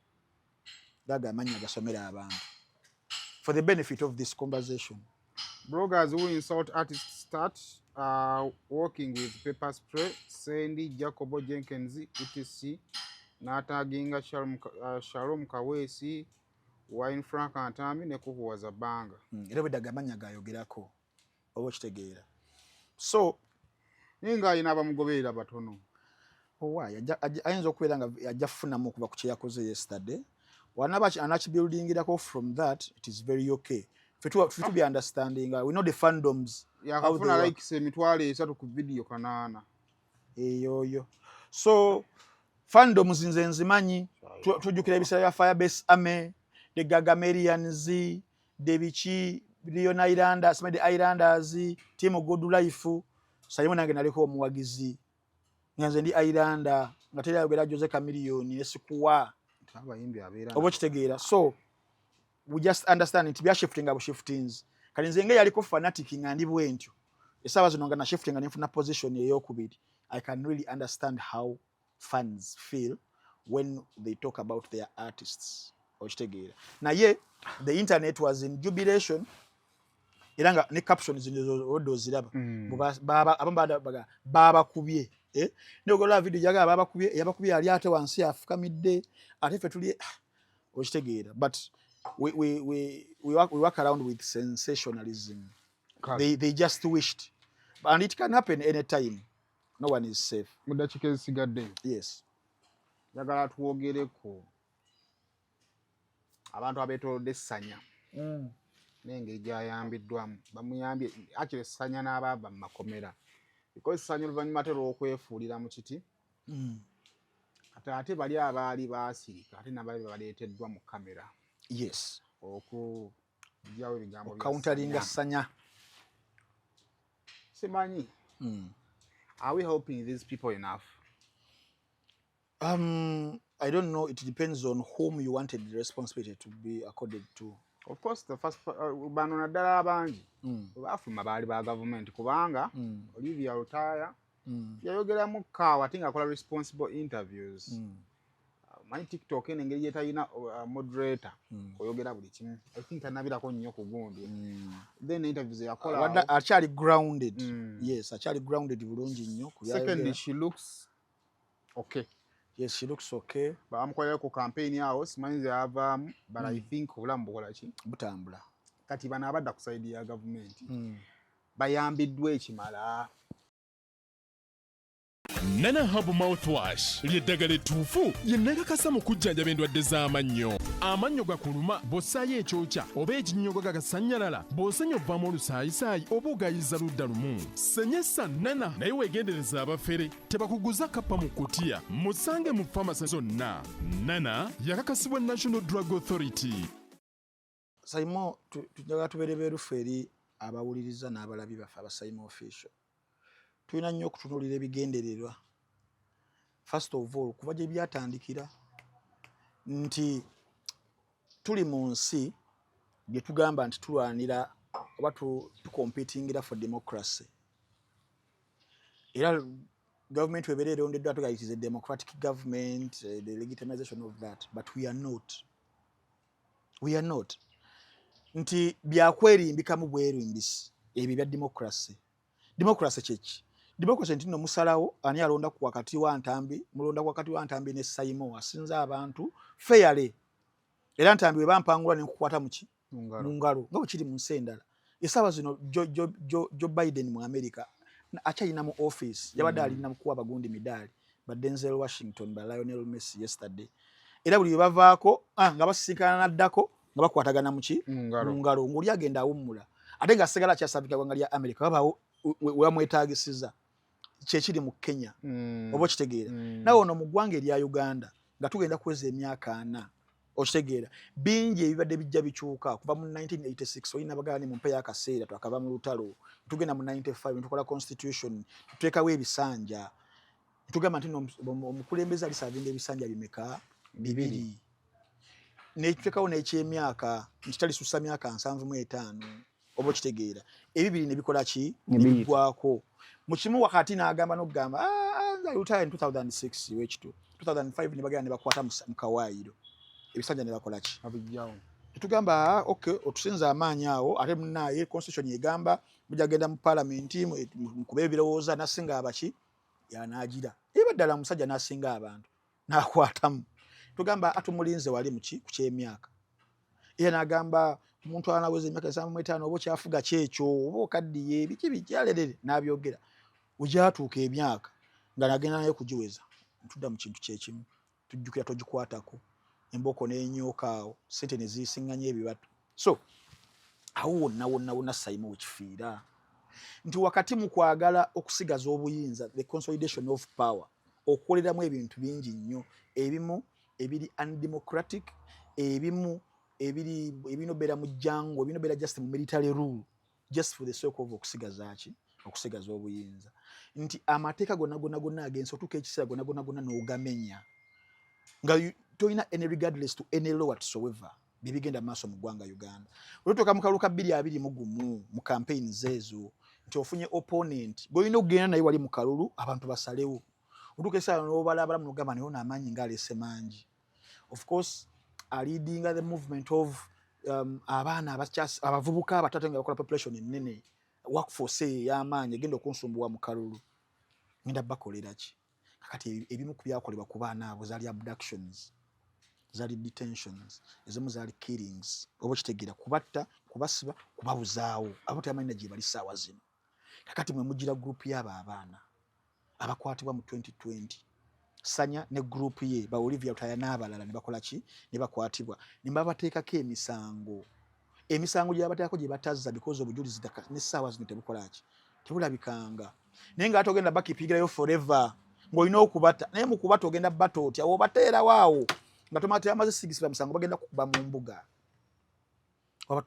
gaga amannya gasomera abantu for the benefit of this conversation. Bloggers who insult artists start working with pepper spray, Sandy, Jacobo Jenkins, etc. N'ataginga Shalom Kaweesi, Wine Frank Ntambi ne Kuhuwaza Banga. Era bweddaga amannya gayogerako, oba okitegeera? So Naye ng'alina abamugoberera batono. Owaaye ayinza okubeera nga ajja kufunamu okuva ku kye yakoze yesterday, wanaba anakibuildingirako from that, it is very okay. Ffe tubi understanding, we know the fandoms. Yakafuna likes 300,000 ku vidiyo 800. Eyoyo. So fandoms nze nzimanyi. Tujjukira ebiseera bya Firebase Army, the Gagamerians, the biki, Leon Islanders, the Islanders, Team Good Life. Sayimu nange naliko omuwagizi nga nze ndi Islander, nga teri ayogera Jose Chameleone nesikuwa, Abayimbi abeera oba okitegeera? So we just understand nti byashiftinga bushiftings. Kati nze nga yaliko fanatic nga ndi bwe ntyo, essaawa zino nga nashiftinga nenfuna position eyokubiri, I can really understand how fans feel when they talk about their artists, okitegeera? Naye the internet was in jubilation, era nga ne caption zino odde oziraba. Abamu babakubye, eh? Nogolola video jagala babakubye, eyabakubye ali ate wansi afukamidde, ate ffe tuli, okitegeera? But we work around with sensationalism. They just wished, and it can happen anytime, no one is safe. Mu ddakiika ezisigaddeyo, Yes. njagala twogereko abantu abeetoolodde Essanya n'engeri gy'ayambiddwamu. Bamuyambye akiri Essanya n'abaava mu makomera, because Essanya oluvannyuma ate lw'okwefuulira mu kiti, kati ate bali abaali baasirika, ate nabali baleeteddwa mu kamera okuggyawo ebigambo bya Counteringa Ssanya. Sanya. Simanyi, are we helping these people enough? I don't know. It depends on whom you wanted the responsibility to be accorded to. Of course the first bano naddala abangi bwe baafuluma baali ba gavumenti, kubanga Olivia Lutaaya Yayogeramu kaawa ate ng'akola responsible interviews. Manyi TikTok eno engeri gyetalina moderator, oyogera buli kimu. I think tanabirako nnyo ku gundi. Then interviews yakola Wadde akyali grounded. Yes, akyali grounded bulungi nnyo ku Secondly, byayogera. she looks okay. Yes, she looks okay. Bamukolera ku campaign awo, simanyi zeyavaamu, but I think obulamu bukola ki? Butambula. Kati bano abadda ku side ya gavumenti bayambiddwa ekimala? Nana Herbal Mouthwash ly'eddagala ettuufu lye nakakasa mu kujjanjaba endwadde z'amannyo. Amannyo gakuluma bw'ossaayo ekyokya oba ekinnyogo gagasannyalala, bw'osenya ovaamu olusaayisaayi oba ogayiza ludda lumu. Senyesa Nana, naye weegendereza abafere tebakuguza kappa mu kutiya. Musange mu famasi zonna. Nana yakakasibwa National Drug Authority. Saimo, njagala tubeere beerufu eri abawuliriza n'abalabi baffe aba Saimo Official. Tulina nnyo okutunuulira ebigendererwa first of all, kuva gye byatandikira, nti tuli mu nsi gye tugamba nti tulwanira oba tucompetingira for democracy, era gavumenti webeera erondeddwa tuga it is a democratic government, the legitimization of that. But we are not, we are not nti byakwerimbikamu bwerimbisi ebyo ebya democracy. Democracy kyeki? Democracy nti nno musalawo ani alonda ku wakati wa Ntambi, mulonda ku wakati wa Ntambi ne Saimo asinza abantu fairly, era Ntambi we bampangula ne nkukwata muki? Mu Mu ngalo, nga bwe kiri mu nsi endala. Essaawa zino Joe Biden mu America akyalina mu office, yabadde alina kuwa abagundi midaali ba Denzel Washington, ba Lionel Messi yesterday, era buli we bavaako nga basisinkana naddako nga bakwatagana muki? Mu ngalo. Mu ngalo, ng'oli agenda awummula ate ng'asigala akyasabika ggwanga lya America, babaawo we bamwetaagisiza. Kyekiri mu Kenya, oba okitegeera? Nawe ono mu ggwanga erya Uganda nga tugenda kuweza emyaka 40, okitegeera, bingi ebibadde bijja bikyuka kuva mu 1986. Olina bagala ne mumpe y'akaseera, twakava mu lutalo, tugenda mu 95 tukola constitution, tuteekawo ebisanja, tugamba nti no omukulembeze aliservinga ebisanja bimeka? Bibiri. Netuteekawo n'ekyemyaka nti talisusa myaka 75, oba okitegeera? Ebibiri ne bikola ki? Ne biyita. Nebiggwako mu kimu wakati n'agamba n'okugamba, "Ah, nze I retired in 2006." Wekito 2005 ne bagenda ne bakwata mu kawaayiro ebisanja ne bakola ki? Abijjawo. Netugamba, "Ah, okay, otusinza amaanyi awo." Ate munaye constitution egamba mujagenda mu palamenti mukube ebirowooza, nasinga abaki yanaagira eba ddala omusajja n'asinga abantu n'akwatamu. Tugamba atumulinze wali muki ku kyemyaka, era n'agamba omuntu anaweza emyaka 75 oba okyafuga kyekyo oba okaddiye biki bikyalelere n'abyogera. Wegyatuuka emyaka nga nagenda naye kugiweza, ntudda mu kintu kyekimu, tujjukira togikwatako embooko n'enyooka awo, sente ne ziyisiŋŋanya ebibatu. So awo wonna wonna wonna Saimo wekifiira nti wakati mu kwagala okusigaza obuyinza, the consolidation of power, okukoleramu ebintu bingi nnyo, ebimu ebiri undemocratic, ebimu ebiri ebirina obeera mu jango, ebirina obeera just mu military rule, just for the sake of okusigaza ki? Okusigaza obuyinza. Nti amateeka gonna gonna gonna ag'ensi otuuka ekiseera gonna gonna gonna n'ogamenya nga tolina any regardless to any law whatsoever. Byebigenda maaso mu ggwanga Uganda. Olwotuuka mu kalulu ka 2021 mu campaigns ezo nti ofunye opponent gwolina okugenda naye wali mu kalulu, abantu basalewo. Otuuka esaala n'obalabalamu nogamba naye ono amaanyi ng'aleese mangi. Of course aleadinga the movement of abaana abavubuka abato ate nga bakola population ennene, workforce eyo ey'amaanyi egenda okunsumbuwa mu kalulu, ngenda bakolera ki? Kakati ebimu ku byakolebwa ku baana abo zaali abductions, zaali detentions, ezimu zaali killings, oba okitegeera, kubatta, kubasiba, kubabuzaawo, abo tebamanyi na gye bali ssaawa zino. Kakati mwe mugira group y'abo abaana abakwatibwa mu 2020, Sanya ne group ye, ba Olivia Lutaya n'abalala, ne bakola ki? Ne bakwatibwa ne babateekako emisango. Emisango gye babateekako gye batazza because obujulizi n'essaawa zino tebukola ki? Tebulabikanga. Naye nga ate ogenda bakipigirayo forever ng'olina okubata, naye mu kubata ogenda bata otya? Obateerawo awo nga tomala tebamaze sigisibwa musango, bagenda kukuba mu mbuga.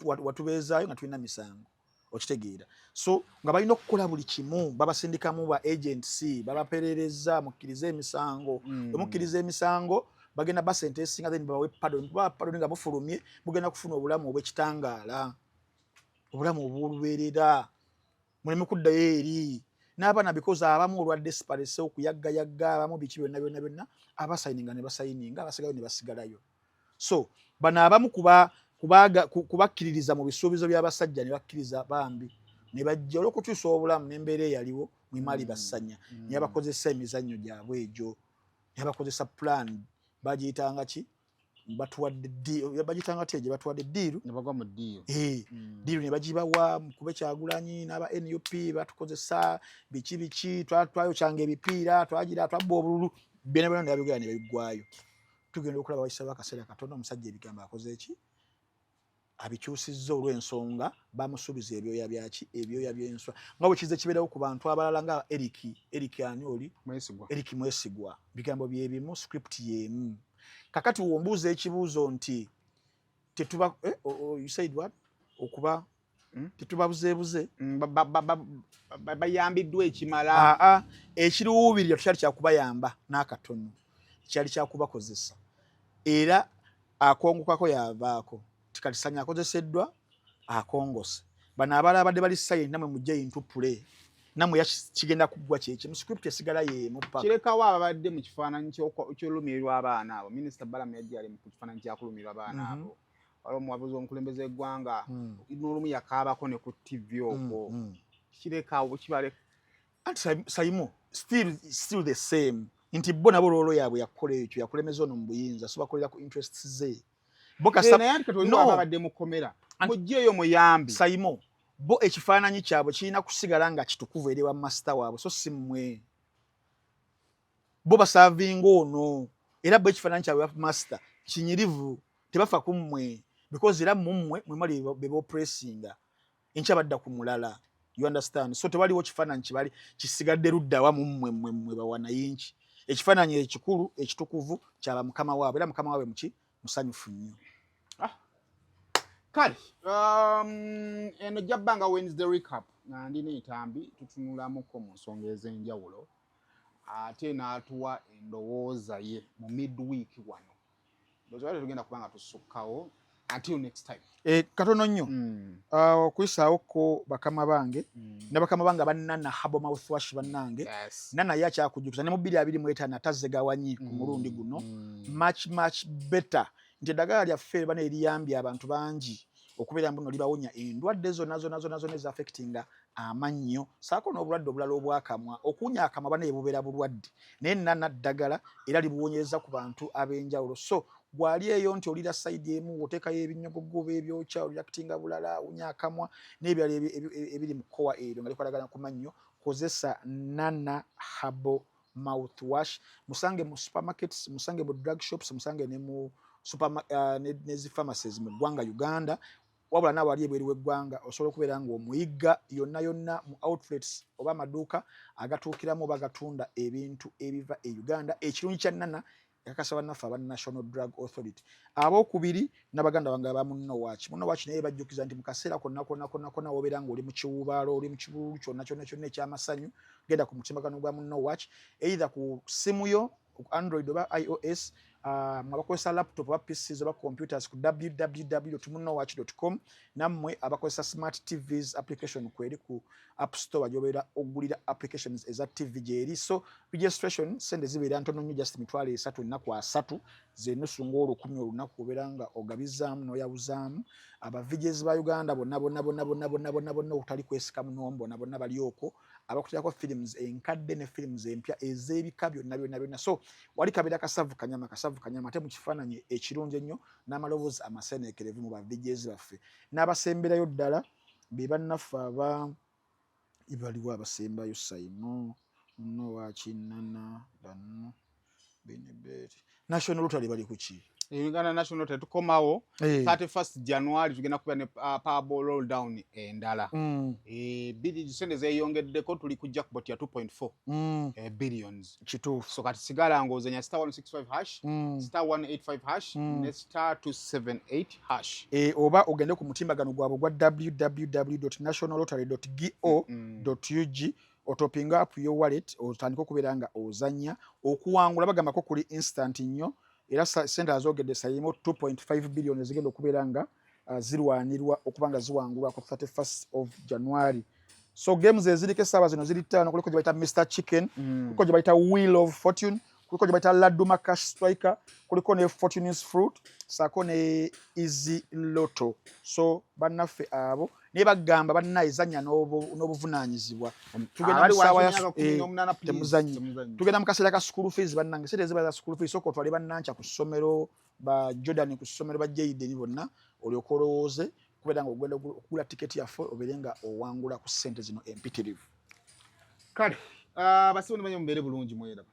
Watubeezaayo nga tulina misango, okitegeera? So nga balina okukola buli kimu, babasindikamu ba agents, babaperereza, mukkirize emisango. Bwe mukkiriza emisango bagenda basentencinga, then babawe pardon. Baba pardon nga mufulumye, mugenda kufuna obulamu obw'ekitangaala, obulamu obw'olubeerera, muleme kuddayo eri. N'abaana, because abamu olwa desperate, okuyaggayagga, abamu biki byonna byonna byonna, abasayininga ne basayininga, abasigalayo ne basigalayo. So bano abamu kubakkiririza mu bisuubizo by'abasajja ne bakkiriza bambi ne bajja olw'okukyusa obulamu n'embeera eyaliwo mwemali bassanya naye bakozesa emizannyo gyabwe egyo, naye bakozesa plan bagiyitanga ki, batuwadde, bagiyitanga ti egyo, batuwadde deal. Ne bagwa mu deal. Eh, deal ne bagibawa, mukube Kyagulanyi n'aba NUP, batukozesa biki biki, twayokyanga ebipiira, twagira twabba obululu, byonna byonna ne babyogera ne babiggwayo. Tugenda okulaba wayisawo akaseera katono, omusajja ebigambo akoze ki, abikyusizza olw'ensonga bamusuubiza ebyoya byaki, ebyoya by'enswa, nga bwe kize kibeerawo ku bantu abalala nga Eric, Eric ani oli? Mwesigwa. Eric Mwesigwa, bigambo byebimu, script yemu. Kakati wombuuza ekibuuzo nti tetuba you said what, okuba tetubabuzeebuze. Bayambiddwa ekimala? Aa, ekiruubirira tukyali kyakubayamba n'akatono, kyali kyakubakozesa, era akongokako yavaako tikati akozeseddwa akongose. Bano abalala abadde bali silent, namwe mujje into play, namwe kigenda kuggwa kyekimu, script esigala yeemu paka. Kirekawo ababadde mu kifaananyi ky'olumirirwa abaana abo. Minisita Balamu yajja ali mu kifaananyi kyakulumirwa abaana abo. Waliwo omuwabuzi omukulembeze w'eggwanga n'olumu yakaabako ne ku TV okwo. Kirekawo kibale. Anti Saimo, still the same nti bo nabo role yaabwe yakukola ekyo, yakulemeza ono mu buyinza, so bakolera ku interests ze bo. Eh, naye anti kati oliwo ababadde mu kkomera, mugjeeyo muyambi. Saimo, bo ekifaananyi kyabwe kirina kusigala nga kitukuvu eri wa master waabwe, so si mmwe. Bo baservinga ono, era bo ekifaananyi kyabwe master kinyirivu, tebafa ku mmwe, because era mummwe mwemali be bopressinga, enkya badda ku mulala, you understand? So tewaliwo kifaananyi kibali kisigadde luddawa mummwe, mmwe mmwe bawanayinki. Ekifaananyi ekikulu ekitukuvu kyaba mukama waabwe, era mukama waabwe muki musanyufu nnyo. Kale eno jabba nga Wednesday recap nga ndi n'entambi, tutunulamuko mu nsonga ez'enjawulo, ate n'atuwa endowooza ye mu midweek wano. Ndowooza tugenda kuba nga tusukkawo until next time. E, katono nnyo. Okuyisaawoko bakama bange ne bakama bange bannana herbal mouthwash bannange. Nana ye akyakujjukiza ne mu 2025 atazze gawanyi ku mulundi guno. Much much better nti eddagala lyaffe bana eriyambye abantu bangi okubeera mbuno libawonya endwadde zonna zonna zonna zonna ezaffectinga amannyo saako n'obulwadde obulala obwakamwa. Okuwunya akamwa bana bubeera bulwadde, naye nana ddagala era libuwonyeza ku bantu ab'enjawulo. So gwali eyo nti olira side emu, oteekayo ebinyogogo ebyokya, olirakitinga bulala, wunya akamwa n'ebirala ebiri mu kkowa eryo nga likwatagana ku mannyo, kozesa Nana Herbal Mouthwash. Musange mu supermarkets, musange mu drug shops, musange ne mu ne zi pharmacies mu ggwanga Uganda. Wabula naawe ali ebweru w'eggwanga osobola okubeera ng'omuyigga yonna yonna mu outlets oba amaduuka agatuukiramu oba agatunda ebintu ebiva e Uganda. Ekirungi kya Nana, yakakasa bannaffe aba National Drug Authority. Abookubiri n'abaganda bange aba Munowatch. Munowatch naye bajjukiza nti mu kaseera konna konna konna konna wobeera ng'oli mu kiwuubaalo, oli mu kibululu kyonna kyonna kyonna ekyamasanyu, genda ku mutimbagano gwa Munowatch, either ku simu yo ku Android oba iOS, abakozesa laptop oba PCs oba computers ku www.munowatch.com. Nammwe abakozesa smart TVs, application kweri ku App Store gy'obeera ogulira applications eza TV gyeri. So registration sente zibeera ntono nnyo, just 30,000, ennaku 30 zenusu ng'olukumi olunaku, obeera nga ogabizaamu n'oyawuzaamu aba VJs ba Uganda bonna bonna bonna bonna bonna bonna bonna, okutali kwesikamu n'ombona bonna bali okwo abakuterako films enkadde ne films empya ez'ebika byonna byonna byonna. So wali kabeera kasavu kanyama, kasavu kanyama, ate mu kifaananyi ekirungi ennyo n'amaloboozi amaseneekerevu mu ba VJs baffe. N'abasemberayo ddala be bannaffe aba baliwo abasembayo, Saimo muno wakinana bano Benebet National Lottery bali kuki? Uganda National Lottery tukomawo 31st January, tugenda kuba ne Powerball roll down endala. Biri sente zeeyongeddeko, tuli ku jackpot ya 2.4 billions. Kituufu. So kati sigala ng'ozanya star 165 hash, star 185 hash ne star 278 hash. Oba ogende ku mutimbagano gwabwe ogwa www.nationallottery.go ug, otopinga up your wallet, otandike okubeera nga ozanya. Okuwangula bagambako kuli instant nnyo, era sente azogedde sayimu 2.5 billion ezigenda okubeera nga zirwanirwa okuba nga ziwangulwa ku 31st of January. So games eziriko essaawa zino ziri ttaano. Kuliko gye bayita Mr Chicken, kuliko gye bayita Wheel of Fortune, kuliko gye bayita Laduma Cash Striker, kuliko ne Fortunes Fruit, saako ne Easy Lotto. So bannaffe abo naye bagamba bannaye zannya n'obuvunaanyizibwa. Tugenda mu ssaawa ya temuzannyi. Tugenda mu kaseera ka school fees. Bannange, sente eziba za school fees, sooka otwale bannankya ku ssomero, ba Jordan ku ssomero, ba Jaden bonna, olyoke olowooze kubeera nga ogenda okugula tiketi yaffe, obeere nga owangula ku ssente zino empitirivu. Kale, basibo ne banyabo, mubeere bulungi, mweraba.